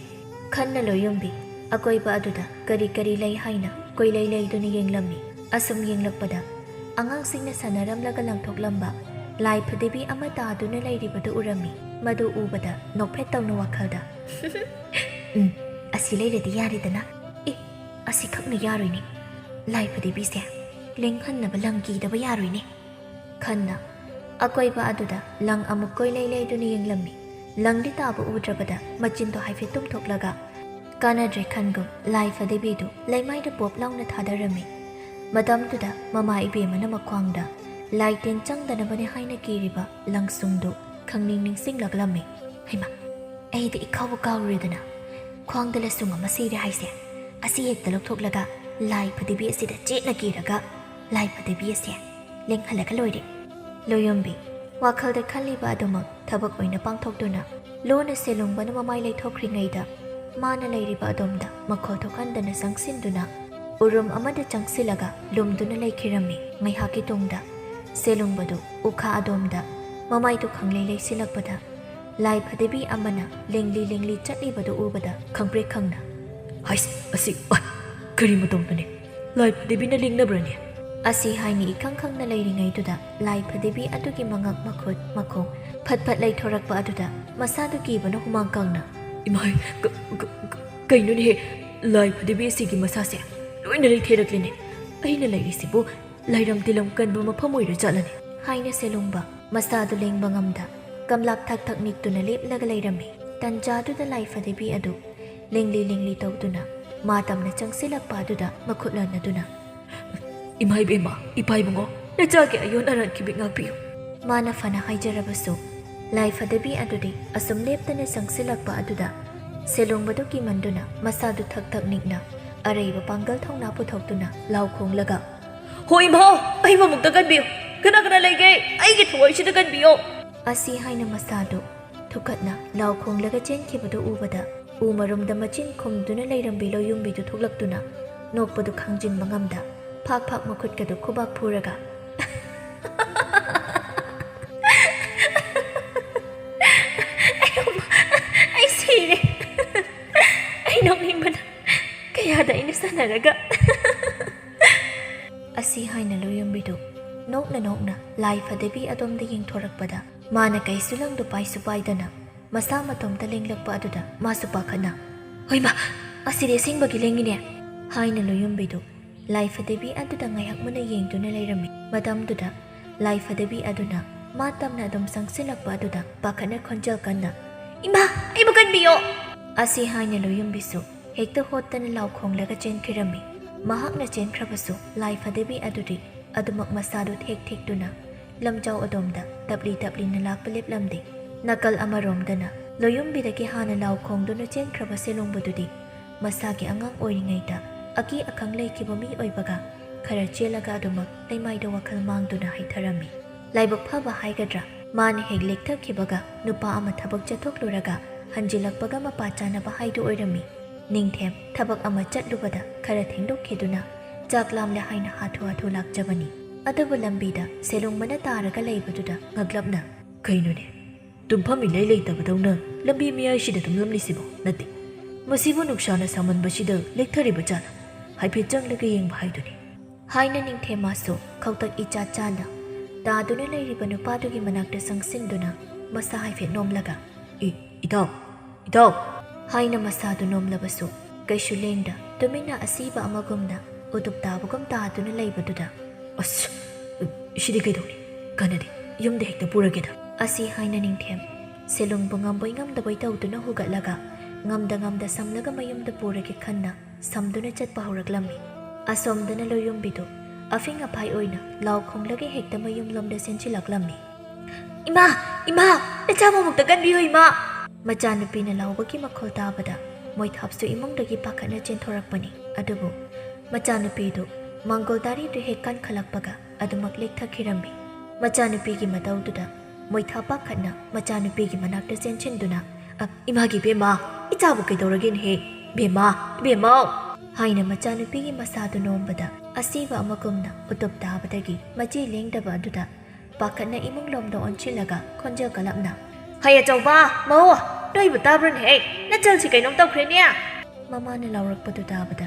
ꯈꯟꯅ ꯂꯣꯌꯨꯝꯕꯤ ꯑꯀꯣꯏꯕ ꯑꯗꯨꯗ ꯀꯔꯤ ꯀꯔꯤ ꯂꯩ ꯍꯥꯏꯅ ꯀꯣꯏꯂꯩ ꯂꯩꯗꯨꯅ ꯌꯦꯡꯂꯝꯃꯤ꯫ ꯑꯁꯨꯝ ꯌꯦꯡꯂꯛꯄꯗ ꯑꯉꯥꯡꯁꯤꯡꯅ ꯁꯥꯟꯅꯔꯝꯂꯒ ꯂꯪꯊꯣꯛꯂꯝꯕ ꯂꯥꯏ ꯐꯗꯤꯕꯤ ꯑꯃ ꯇꯥꯗꯨꯅ ꯂꯩꯔꯤꯕꯗꯨ ꯎꯔꯝꯃꯤ꯫ ꯃꯗꯨ ꯎꯕꯗ ꯅꯣꯛꯐꯦꯠ ꯇꯧꯅ ꯋꯥꯈꯜꯗ, "ꯎꯝ, ꯑꯁꯤ ꯂꯩꯔꯗꯤ ꯌꯥꯔꯦꯗꯅ꯫ ꯑꯦ, ꯑꯁꯤꯈꯛꯅ ꯌꯥꯔꯣꯏꯅꯦ꯫ ꯂꯥꯏ ꯐꯗꯤꯕꯤꯁꯦ ꯂꯦꯡꯍꯟꯅꯕ ꯂꯪ ꯀꯤꯗꯕ ꯌꯥꯔꯣꯏꯅꯦ," ꯈꯟꯅ ꯑꯀꯣꯏꯕ ꯑꯗꯨꯗ ꯂꯪ ꯑꯃꯨꯛ ꯀꯣꯏꯂꯩ ꯂꯩꯗꯨꯅ ꯌꯦꯡꯂꯝꯃꯤ꯫ ꯂꯪꯗꯤ ꯇꯥꯕ ꯎꯗ꯭ꯔꯕꯗ ꯃꯆꯤꯟꯗꯣ ꯍꯥꯏꯐꯦꯠ ꯇꯨꯝꯊꯣꯛꯂꯒ ꯀꯥꯟꯅꯗ꯭ꯔꯦ ꯈꯟꯒꯨꯝ ꯂꯥꯏ ꯐꯗꯤꯕꯤꯗꯨ ꯂꯩꯃꯥꯏꯗ ꯄꯣꯞ ꯂꯥꯎꯅ ꯊꯥꯗꯔꯝꯃꯤ꯫ ꯃꯇꯝꯗꯨꯗ ꯃꯃꯥ ꯏꯕꯦꯝꯃꯅ ꯃꯈ꯭ꯋꯥꯡꯗ ꯂꯥꯏ ꯇꯤꯟ ꯆꯪꯗꯅꯕꯅꯤ ꯍꯥꯏꯅ ꯀꯤꯔꯤꯕ ꯂꯪꯁꯨꯡꯗꯨ ꯈꯪꯅꯤꯡ ꯅꯤꯡꯁꯤꯡꯂꯛꯂꯝꯃꯤ꯫ "ꯍꯩꯃꯥ, ꯑꯩꯗꯤ ꯏꯀꯥꯎꯕꯨ ꯀꯥꯎꯔꯨꯔꯦꯗꯅ꯫ ꯈ꯭ꯋꯥꯡꯗ ꯂꯁꯨꯡ ꯑꯃ ꯁꯤꯔꯦ ꯍꯥꯏꯁꯦ꯫ ꯑꯁꯤ ꯍꯦꯛꯇ ꯂꯧꯊꯣꯛꯂꯒ ꯂꯥꯏ ꯐꯗꯤꯕꯤ ꯑꯁꯤꯗ ꯆꯦꯠꯅ ꯀꯤꯔꯒ ꯂꯥꯏ ꯐꯗꯤꯕꯤ ꯑꯁꯦ ꯂꯦꯡꯍꯜꯂꯒ ꯂꯣꯏꯔꯦ꯫" ꯂꯣꯌꯣꯝꯕꯤ ꯋꯥꯈꯜꯗ ꯈꯜꯂꯤꯕ ꯑꯗꯨꯃꯛ ꯊꯕꯛ ꯑꯣꯏꯅ ꯄꯥꯡꯊꯣꯛꯇꯨꯅ ꯂꯣꯟꯅ ꯁꯦꯂꯨꯡꯕꯅ ꯃꯃꯥꯏ ꯂꯩꯊꯣꯛꯈ꯭ꯔꯤꯉꯩꯗ ꯃꯥꯅ ꯂꯩꯔꯤꯕ ꯑꯗꯣꯝꯗ ꯃꯈꯣꯜ ꯊꯣꯛꯍꯟꯗꯅ ꯆꯪꯁꯤꯟꯗꯨꯅ ꯎꯔꯨꯝ ꯑꯃꯗ ꯆꯪꯁꯤꯜꯂꯒ ꯂꯨꯝꯗꯨꯅ ꯂꯩꯈꯤꯔꯝꯃꯤ꯫ ꯉꯥꯏꯍꯥꯛꯀꯤ ꯇꯨꯡꯗ ꯁꯦꯂꯨꯡꯕꯗꯨ ꯎꯈꯥ ꯑꯗꯣꯝꯗ ꯃꯃꯥꯏꯗꯨ ꯈꯪꯂꯩ ꯂꯩꯁꯤꯜꯂꯛꯄꯗ ꯂꯥꯏ ꯐꯗꯤꯕꯤ ꯑꯃꯅ ꯂꯦꯡꯂꯤ ꯂꯦꯡꯂꯤ ꯆꯠꯂꯤꯕꯗꯨ ꯎꯕꯗ ꯈꯪꯄ꯭ꯔꯦꯛ ꯈꯪꯅ, "ꯍꯩꯁ, ꯑꯁꯤ, ꯑ, ꯀꯔꯤ ꯃꯇꯧꯗꯅꯦ? ꯂꯥꯏ ꯐꯗꯤꯕꯤꯅ ꯂꯦꯡꯅꯕ꯭ꯔꯅꯦ?" ꯑꯁꯤ ꯍꯥꯏꯅ ꯏꯈꯪ ꯈꯪꯅ ꯂꯩꯔꯤꯉꯩꯗꯨꯗ ꯂꯥꯏ ꯐꯗꯤꯕꯤ ꯑꯗꯨꯒꯤ ꯃꯉꯛ, ꯃꯈꯨꯠ, ꯃꯈꯣꯡ ꯐꯠ ꯐꯠ ꯂꯩꯊꯣꯔꯛꯄ ꯑꯗꯨꯗ ꯃꯁꯥꯗꯨ ꯀꯤꯕꯅ ꯍꯨꯃꯥꯡ ꯀꯪꯅ, ꯏꯃꯥꯏ, ꯀ- ꯀ- ꯀ- ꯀꯩꯅꯣꯅꯦꯍꯦ? ꯂꯥꯏ ꯐꯗꯤꯕꯤ ꯑꯁꯤꯒꯤ ꯃꯁꯥꯁꯦ ꯂꯣꯏꯅ ꯂꯩꯊꯦꯔꯛꯂꯦꯅꯦ꯫ ꯑꯩꯅ ꯂꯩꯔꯤꯁꯤꯕꯨ ꯂꯥꯏꯔꯝ ꯇꯤꯂꯝ ꯀꯟꯕ ꯃꯐꯝ ꯑꯣꯏꯔꯖꯥꯠꯂꯅꯦ? ꯍꯥꯏꯅ ꯁꯦꯂꯨꯡꯕ ꯃꯁꯥꯗꯨ ꯂꯦꯡꯕ ꯉꯝꯗ ꯀꯝꯂꯥꯞ ꯊꯛ ꯊꯛ ꯅꯤꯛꯇꯨꯅ ꯂꯦꯞꯂꯒ ꯂꯩꯔꯝꯃꯤ꯫ ꯇꯟꯖꯥꯗꯨꯗ ꯂꯥꯏ ꯐꯗꯤꯕꯤ ꯑꯗꯨ ꯂꯦꯡꯂꯤ ꯂꯦꯡꯂꯤ ꯇꯧꯗꯨꯅ ꯃꯥ ꯇꯝꯅ ꯆꯪꯁꯤꯜꯂꯛꯄ ꯑꯗꯨꯗ ꯃꯈꯨꯠ ꯂꯟꯅꯗꯨꯅ, "ꯏꯃꯥ ꯏꯕꯦꯝꯃ, ꯏꯄꯥ ꯏꯕꯨꯡꯉꯣ, ꯅꯆꯥꯒꯤ ꯑꯌꯣꯟ ꯑꯔꯥꯟ ꯈꯤꯕꯤꯛ ꯉꯥꯛꯄꯤꯌꯨ!" ꯃꯥꯅ ꯐꯅ ꯍꯥꯏꯖꯔꯕꯁꯨ ꯂꯥꯏ ꯐꯗꯤꯕꯤ ꯑꯗꯨꯗꯤ ꯑꯁꯨꯝ ꯂꯦꯞꯇꯅ ꯆꯪꯁꯤꯜꯂꯛꯄ ꯑꯗꯨꯗ ꯁꯦꯂꯨꯡꯕꯗꯨ ꯀꯤꯃꯟꯗꯨꯅ ꯃꯁꯥꯗꯨ ꯊꯛ ꯊꯛ ꯅꯤꯛꯅ ꯑꯔꯩꯕ ꯄꯥꯡꯒꯜ ꯊꯧꯅꯥ ꯄꯨꯊꯣꯛꯇꯨꯅ ꯂꯥꯎ ꯈꯣꯡꯂꯒ, "ꯍꯣ ꯏꯃꯥ, ꯑꯩꯕꯨ ꯑꯃꯨꯛꯇ ꯀꯟꯕꯤꯌꯨ! ꯀꯅꯥ ꯀꯅꯥ ꯂꯩꯒꯦ? ꯑꯩꯒꯤ ꯊꯋꯥꯏꯁꯤꯗ ꯀꯟꯕꯤꯌꯣ!" ꯑꯁꯤ ꯍꯥꯏꯅ ꯃꯁꯥꯗꯨ ꯊꯨꯀꯠꯅ ꯂꯥꯎ ꯈꯣꯡꯂꯒ ꯆꯦꯟꯈꯤꯕꯗꯨ ꯎꯕꯗ ꯎ ꯃꯔꯨꯝꯗ ꯃꯆꯤꯟ ꯈꯨꯝꯗꯨꯅ ꯂꯩꯔꯝꯕꯤ ꯂꯣꯌꯨꯝꯕꯤꯗꯨ ꯊꯣꯛꯂꯛꯇꯨꯅ ꯅꯣꯛꯄꯗꯨ ꯈꯥꯡꯖꯤꯟꯕ ꯉꯝꯗ ꯐꯥꯛ ꯐꯥꯛ ꯃꯈꯨꯠꯀꯗꯨ ꯈꯨꯕꯥꯛ ꯐꯨꯔꯒ, "ꯑꯩ ꯁꯤꯔꯦ꯫ ꯑꯩ ꯅꯣꯛꯅꯤꯡꯕꯅ ꯀꯌꯥꯗ ꯑꯩꯅ ꯁꯥꯟꯅꯔꯒ!" ꯑꯁꯤ ꯍꯥꯏꯅ ꯂꯣꯌꯨꯝꯕꯤꯗꯨ ꯅꯣꯛꯅ ꯅꯣꯛꯅ ꯂꯥꯏ ꯐꯗꯤꯕꯤ ꯑꯗꯣꯝꯗ ꯌꯦꯡꯊꯣꯔꯛꯄꯗ ꯃꯥꯅ ꯀꯩꯁꯨ ꯂꯪꯗꯨ ꯄꯥꯏꯁꯨ ꯄꯥꯏꯗꯅ ꯃꯁꯥ ꯃꯇꯣꯝꯇ ꯂꯦꯡꯂꯛꯄ ꯑꯗꯨꯗ ꯃꯥꯁꯨ ꯄꯥꯈꯠꯅ, "ꯍꯣꯏꯃꯥ, ꯑꯁꯤꯗꯤ ꯑꯁꯦꯡꯕꯒꯤ ꯂꯦꯡꯉꯤꯅꯦ!" ꯍꯥꯏꯅ ꯂꯣꯌꯨꯝꯕꯤꯗꯨ ꯂꯥꯏ ꯐꯗꯤꯕꯤ ꯑꯗꯨꯗ ꯉꯥꯏꯍꯥꯛ ꯃꯨꯟꯅ ꯌꯦꯡꯗꯨꯅ ꯂꯩꯔꯝꯃꯤ꯫ ꯃꯇꯝꯗꯨꯗ ꯂꯥꯏ ꯐꯗꯤꯕꯤ ꯑꯗꯨꯅ ꯃꯥ ꯇꯝꯅ ꯑꯗꯨꯝ ꯆꯪꯁꯤꯜꯂꯛꯄ ꯑꯗꯨꯗ ꯄꯥꯈꯠꯅ ꯈꯣꯟꯖꯦꯜ ꯀꯟꯅ, "ꯏꯃꯥ, ꯑꯩꯕꯨ ꯀꯟꯕꯤꯌꯣ!" ꯑꯁꯤ ꯍꯥꯏꯅ ꯂꯣꯌꯨꯝꯕꯤꯁꯨ ꯍꯦꯛꯇ ꯍꯣꯠꯇꯅ ꯂꯥꯎ ꯈꯣꯡꯂꯒ ꯆꯦꯟꯈꯤꯔꯝꯃꯤ꯫ ꯃꯍꯥꯛꯅ ꯆꯦꯟꯈ꯭ꯔꯕꯁꯨ ꯂꯥꯏ ꯐꯗꯤꯕꯤ ꯑꯗꯨꯗꯤ ꯑꯗꯨꯃꯛ ꯃꯁꯥꯗꯨ ꯊꯦꯛ ꯊꯦꯛꯇꯨꯅ ꯂꯝꯖꯥꯎ ꯑꯗꯣꯝꯗ ꯇꯞꯂꯤ ꯇꯞꯂꯤꯅ ꯂꯥꯛꯄ ꯂꯦꯞꯂꯝꯗꯦ꯫ ꯅꯥꯀꯜ ꯑꯃꯔꯣꯝꯗꯅ ꯂꯣꯌꯨꯝꯕꯤꯗꯒꯤ ꯍꯥꯟꯅ ꯂꯥꯎ ꯈꯣꯡꯗꯨꯅ ꯆꯦꯟꯈ꯭ꯔꯕ ꯁꯦꯂꯨꯡꯕꯗꯨꯗꯤ ꯃꯁꯥꯒꯤ ꯑꯉꯥꯡ ꯑꯣꯏꯔꯤꯉꯩꯗ ꯑꯀꯤ ꯑꯈꯪ ꯂꯩꯈꯤꯕ ꯃꯤ ꯑꯣꯏꯕꯒ ꯈꯔ ꯆꯦꯜꯂꯒ ꯑꯗꯨꯃꯛ ꯂꯩꯃꯥꯏꯗ ꯋꯥꯈꯜ ꯃꯥꯡꯗꯨꯅ ꯍꯥꯏꯊꯔꯝꯃꯤ꯫ ꯂꯥꯏꯕꯛ ꯐꯕ ꯍꯥꯏꯒꯗ꯭ꯔꯥ, ꯃꯥꯅ ꯍꯦꯛ ꯂꯦꯛꯊꯈꯤꯕꯒ ꯅꯨꯄꯥ ꯑꯃ ꯊꯕꯛ ꯆꯠꯊꯣꯛꯂꯨꯔꯒ ꯍꯟꯖꯤꯜꯂꯛꯄꯒ ꯃꯄꯥ ꯆꯥꯅꯕ ꯍꯥꯏꯗꯨ ꯑꯣꯏꯔꯝꯃꯤ꯫ ꯅꯤꯡꯊꯦꯝ ꯊꯕꯛ ꯑꯃ ꯆꯠꯂꯨꯕꯗ ꯈꯔ ꯊꯦꯡꯗꯣꯛꯈꯤꯗꯨꯅ ꯆꯥꯛ ꯂꯥꯝꯂꯦ ꯍꯥꯏꯅ ꯍꯥꯊꯨ ꯍꯥꯊꯨ ꯂꯥꯛꯆꯕꯅꯤ꯫ ꯑꯗꯨꯕꯨ ꯂꯝꯕꯤꯗ ꯁꯦꯂꯨꯡꯕꯅ ꯇꯥꯔꯒ ꯂꯩꯕꯗꯨꯗ ꯉꯛꯂꯞꯅ, "ꯀꯩꯅꯣꯅꯦ, ꯇꯨꯝꯐꯝ ꯏꯂꯩ ꯂꯩꯇꯕꯗꯧꯅ ꯂꯝꯕꯤ ꯃꯌꯥꯏꯁꯤꯗ ꯇꯨꯝꯂꯝꯂꯤꯁꯤꯕꯣ? ꯅꯠꯇꯦ, ꯃꯁꯤꯕꯨ ꯅꯨꯡꯁꯥꯅ ꯁꯥꯃꯟꯕꯁꯤꯗ ꯂꯦꯛꯊꯔꯤꯕ ꯖꯥꯠꯂ? ꯍꯥꯏꯐꯦꯠ ꯆꯪꯂꯒ ꯌꯦꯡꯕ ꯍꯥꯏꯗꯨꯅꯤ" ꯍꯥꯏꯅ ꯅꯤꯡꯊꯦꯝ ꯃꯥꯁꯨ ꯈꯧꯇꯛ ꯏꯆꯥ ꯆꯥꯅ ꯇꯥꯗꯨꯅ ꯂꯩꯔꯤꯕ ꯅꯨꯄꯥꯗꯨꯒꯤ ꯃꯅꯥꯛꯇ ꯆꯪꯁꯤꯟꯗꯨꯅ ꯃꯁꯥ ꯍꯥꯏꯐꯦꯠ ꯅꯣꯝꯂꯒ, "ꯏ, ꯏꯇꯥꯎ, "ꯏꯇꯥꯎ!" ꯍꯥꯏꯅ ꯃꯁꯥꯗꯨ ꯅꯣꯝꯂꯕꯁꯨ ꯀꯩꯁꯨ ꯂꯦꯡꯗ ꯇꯨꯃꯤꯟꯅ ꯑꯁꯤꯕ ꯑꯃꯒꯨꯝꯅ ꯎꯇꯨꯞ ꯇꯥꯕꯒꯨꯝ ꯇꯥꯗꯨꯅ ꯂꯩꯕꯗꯨꯗ, "ꯑꯁ, ꯁꯤꯗꯤ ꯀꯩꯗꯧꯅꯤ? ꯀꯥꯟꯅꯗꯦ, ꯌꯨꯝꯗ ꯍꯦꯛꯇ ꯄꯨꯔꯒꯦꯗ" ꯑꯁꯤ ꯍꯥꯏꯅ ꯅꯤꯡꯊꯦꯝ ꯁꯦꯂꯨꯡꯕꯨ ꯉꯝꯕꯣꯏ ꯉꯝꯗꯕꯣꯏ ꯇꯧꯗꯨꯅ ꯍꯨꯒꯠꯂꯒ ꯉꯝꯗ ꯉꯝꯗ ꯁꯝꯂꯒ ꯃꯌꯨꯝꯗ ꯄꯨꯔꯒꯦ ꯈꯟꯅ ꯁꯝꯗꯨꯅ ꯆꯠꯄ ꯍꯧꯔꯛꯂꯝꯃꯤ꯫ ꯑꯁꯣꯝꯗꯅ ꯂꯣꯌꯨꯝꯕꯤꯗꯨ ꯑꯐꯤꯡ ꯑꯐꯥꯏ ꯑꯣꯏꯅ ꯂꯥꯎ ꯈꯣꯡꯂꯒ ꯍꯦꯛꯇ ꯃꯌꯨꯝꯂꯣꯝꯗ ꯆꯦꯟꯁꯤꯜꯂꯛꯂꯝꯃꯤ꯫ "ꯏꯃꯥ! ꯏꯃꯥ! ꯅꯆꯥ ꯃꯃꯨꯛꯇ ꯀꯟꯕꯤꯌꯨ, ꯏꯃꯥ!" ꯃꯆꯥꯅꯨꯄꯤꯅ ꯂꯥꯎꯕꯒꯤ ꯃꯈꯣꯜ ꯇꯥꯕꯗ ꯃꯣꯏꯊꯥꯞꯁꯨ ꯏꯃꯨꯡꯗꯒꯤ ꯄꯥꯈꯠꯅ ꯆꯦꯟꯊꯣꯔꯛꯄꯅꯤ꯫ ꯑꯗꯨꯕꯨ ꯃꯆꯥꯅꯨꯄꯤꯗꯨ ꯃꯪꯒꯣꯜ ꯗꯥꯔꯤꯗꯨ ꯍꯦꯛ ꯀꯟꯈꯠꯂꯛꯄꯒ ꯑꯗꯨꯃꯛ ꯂꯦꯛꯊꯈꯤꯔꯝꯃꯤ꯫ ꯃꯆꯥꯅꯨꯄꯤꯒꯤ ꯃꯇꯧꯗꯨꯗ ꯃꯣꯏꯊꯥꯞ ꯄꯥꯈꯠꯅ ꯃꯆꯥꯅꯨꯄꯤꯒꯤ ꯃꯅꯥꯛꯇ ꯆꯦꯟꯁꯤꯟꯗꯨꯅ, "ꯑ, ꯏꯃꯥꯒꯤ ꯕꯦꯝꯃ, ꯏꯆꯥꯕꯨ ꯀꯩꯗꯧꯔꯒꯦꯅꯦꯍꯦ? ꯕꯦꯝꯃ, ꯏꯕꯦꯝꯃꯧ!" ꯍꯥꯏꯅ ꯃꯆꯥꯅꯨꯄꯤꯒꯤ ꯃꯁꯥꯗꯨ ꯅꯣꯝꯕꯗ ꯑꯁꯤꯕ ꯑꯃꯒꯨꯝꯅ ꯎꯇꯨꯞ ꯇꯥꯕꯗꯒꯤ ꯃꯆꯤ ꯂꯦꯡꯗꯕ ꯑꯗꯨꯗ ꯄꯥꯈꯠꯅ ꯏꯃꯨꯡꯂꯣꯝꯗ ꯑꯣꯟꯁꯤꯜꯂꯒ ꯈꯣꯟꯖꯦꯜ ꯀꯜꯂꯞꯅ, "ꯍꯩ ꯑꯆꯧꯕ, ꯃꯧ, ꯅꯣꯏꯕꯨ ꯇꯥꯕ꯭ꯔꯣꯅꯦꯍꯦ? ꯅꯆꯜꯁꯤ ꯀꯩꯅꯣꯝ ꯇꯧꯈ꯭ꯔꯦꯅꯦ!" ꯃꯃꯥꯅ ꯂꯥꯎꯔꯛꯄꯗꯨ ꯇꯥꯕꯗ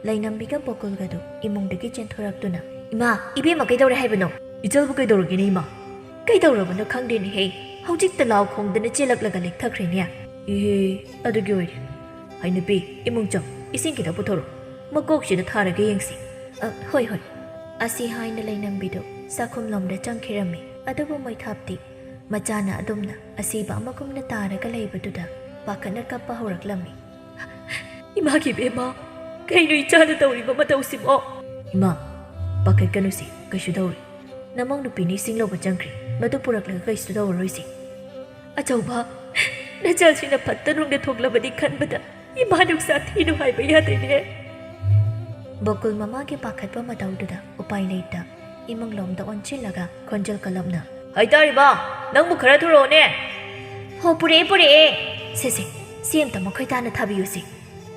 ꯂꯩꯅꯝꯕꯤꯒ ꯕꯣꯀꯨꯜꯒꯗꯨ ꯏꯃꯨꯡꯗꯒꯤ ꯆꯦꯟꯊꯣꯔꯛꯇꯨꯅ, "ꯏꯃꯥ, ꯏꯕꯦꯝꯃ ꯀꯩꯗꯧꯔꯦ ꯍꯥꯏꯕꯅꯣ? ꯏꯆꯜꯕꯨ ꯀꯩꯗꯧꯔꯒꯦꯅꯦ, ꯏꯃꯥ? ꯀꯩꯗꯧꯔꯕꯅꯣ ꯈꯪꯗꯦꯅꯦꯍꯦ, ꯍꯧꯖꯤꯛꯇ ꯂꯥꯎ ꯈꯣꯡꯗꯅ ꯆꯦꯜꯂꯛꯂꯒ ꯂꯦꯛꯊꯈ꯭ꯔꯦꯅꯦ꯫ ꯏꯍꯦ, ꯑꯗꯨꯒꯤ ꯑꯣꯏꯔꯦ꯫ ꯍꯩꯅꯨꯄꯤ, ꯏꯃꯨꯡ ꯆꯪ, ꯏꯁꯤꯡ ꯈꯤꯇ ꯄꯨꯊꯣꯔꯛꯎ, ꯃꯀꯣꯛꯁꯤꯗ ꯊꯥꯔꯒ ꯌꯦꯡꯁꯤ꯫" "ꯑ, ꯍꯣꯏ, ꯍꯣꯏ꯫" ꯑꯁꯤ ꯍꯥꯏꯅ ꯂꯩꯅꯝꯕꯤꯗꯨ ꯆꯥꯛꯈꯨꯝꯂꯣꯝꯗ ꯆꯪꯈꯤꯔꯝꯃꯤ꯫ ꯑꯗꯨꯕꯨ ꯃꯣꯏꯊꯥꯞꯇꯤ ꯃꯆꯥꯅ ꯑꯗꯨꯝꯅ ꯑꯁꯤꯕ ꯑꯃꯒꯨꯝꯅ ꯇꯥꯔꯒ ꯂꯩꯕꯗꯨꯗ ꯄꯥꯈꯠꯅ ꯀꯞꯄ ꯍꯧꯔꯛꯂꯝꯃꯤ꯫ "ꯏꯃꯥꯒꯤ ꯕꯦꯝꯃ, ꯀꯩꯅꯣ ꯏꯆꯥꯅ ꯇꯧꯔꯤꯕ ꯃꯇꯧꯁꯤꯕꯣ?" "ꯏꯃꯥ, ꯄꯥꯈꯠꯀꯅꯨꯁꯦ, ꯀꯩꯁꯨ ꯇꯧꯔꯣꯏ꯫ ꯅꯃꯧ ꯅꯨꯄꯤꯅ ꯏꯁꯤꯡ ꯂꯧꯕ ꯆꯪꯈ꯭ꯔꯦ, ꯃꯗꯨ ꯄꯨꯔꯛꯂꯒ ꯀꯩꯁꯨ ꯇꯧꯔꯔꯣꯏꯁꯦ꯫" "ꯑꯆꯧꯕ, ꯅꯆꯜꯁꯤꯅ ꯐꯠꯇ ꯅꯨꯡꯗ ꯊꯣꯛꯂꯕꯗꯤ ꯈꯟꯕꯗ ꯏꯃꯥ ꯅꯨꯡꯁꯥ ꯊꯤꯅꯨ ꯍꯥꯏꯕ ꯌꯥꯗꯦꯅꯦ꯫" ꯕꯣꯀꯨꯜ ꯃꯃꯥꯒꯤ ꯄꯥꯈꯠꯄ ꯃꯇꯧꯗꯨꯗ ꯎꯄꯥꯏ ꯂꯩꯇ ꯏꯃꯨꯡꯂꯣꯝꯗ ꯑꯣꯟꯁꯤꯜꯂꯒ ꯈꯣꯟꯖꯦꯜ ꯀꯜꯂꯞꯅ, "ꯍꯩꯇꯥꯔꯤꯕ, ꯅꯪꯕꯨ ꯈꯔ ꯊꯨꯔꯛꯑꯣꯅꯦ꯫" "ꯍꯣ, ꯄꯨꯔꯛꯑꯦ, ꯄꯨꯔꯛꯑꯦ꯫ ꯁꯦ, ꯁꯦ, ꯁꯤ ꯑꯝꯇ ꯃꯈꯣꯏ ꯇꯥꯅ ꯊꯥꯕꯤꯌꯨꯁꯦ꯫"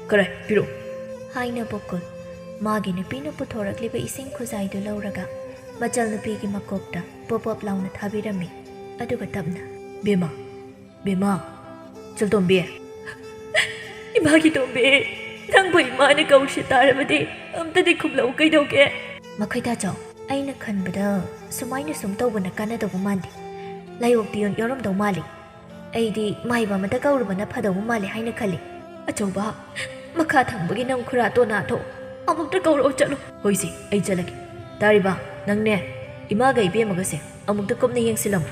"ꯈꯔ ꯄꯤꯔꯛꯑꯣ꯫" ꯍꯥꯏꯅ ꯕꯣꯀꯨꯜ ꯃꯥꯒꯤ ꯅꯨꯄꯤꯅ ꯄꯨꯊꯣꯔꯛꯂꯤꯕ ꯏꯁꯤꯡ ꯈꯨꯖꯥꯏꯗꯨ ꯂꯧꯔꯒ ꯃꯆꯜꯅꯨꯄꯤꯒꯤ ꯃꯀꯣꯛꯇ ꯄꯣꯞ ꯄꯣꯞ ꯂꯥꯎꯅ ꯊꯥꯕꯤꯔꯝꯃꯤ꯫ ꯑꯗꯨꯒ ꯇꯞꯅ, "ꯕꯦꯝꯃ, ꯕꯦꯝꯃ, ꯆꯜꯇꯣꯝꯕꯤ꯫" "ꯏꯃꯥꯒꯤ ꯇꯣꯝꯕꯤ, ꯅꯪꯕꯨ ꯏꯃꯥꯅ ꯀꯧꯔꯤꯁꯤ ꯇꯥꯔꯕꯗꯤ ꯑꯝꯇꯗꯤ ꯈꯨꯝꯂꯛꯎ ꯀꯩꯗꯧꯒꯦ?" "ꯃꯈꯣꯏ ꯇꯥꯆꯧ, ꯑꯩꯅ ꯈꯟꯕꯗ ꯁꯨꯃꯥꯏꯅ ꯁꯨꯝ ꯇꯧꯕꯅ ꯀꯥꯟꯅꯗꯧꯕ ꯃꯥꯟꯗꯦ꯫ ꯂꯥꯏꯑꯣꯛ ꯇꯤꯌꯣꯟ ꯌꯥꯎꯔꯝꯗꯧ ꯃꯥꯜꯂꯤ꯫" ꯑꯩꯗꯤ ꯃꯥꯏꯕ ꯑꯃꯗ ꯀꯧꯔꯨꯕꯅ ꯐꯗꯧꯕ ꯃꯥꯜꯂꯦ ꯍꯥꯏꯅ ꯈꯜꯂꯤ꯫ ꯑꯆꯧꯕ, ꯃꯈꯥ ꯊꯪꯕꯒꯤ ꯅꯪ ꯈꯨꯔꯥ ꯇꯣꯅꯥꯗꯣ ꯑꯃꯨꯛꯇ ꯀꯧꯔꯛꯑꯣ ꯆꯠꯂꯣ꯫ ꯍꯣꯏꯁꯦ, ꯑꯩ ꯆꯠꯂꯒꯦ꯫ ꯇꯥꯔꯤꯕ, ꯅꯪꯅꯦ, ꯏꯃꯥꯒ ꯏꯕꯦꯝꯃꯒꯁꯦ ꯑꯃꯨꯛꯇ ꯀꯨꯞꯅ ꯌꯦꯡꯁꯤꯜꯂꯝꯃꯨ꯫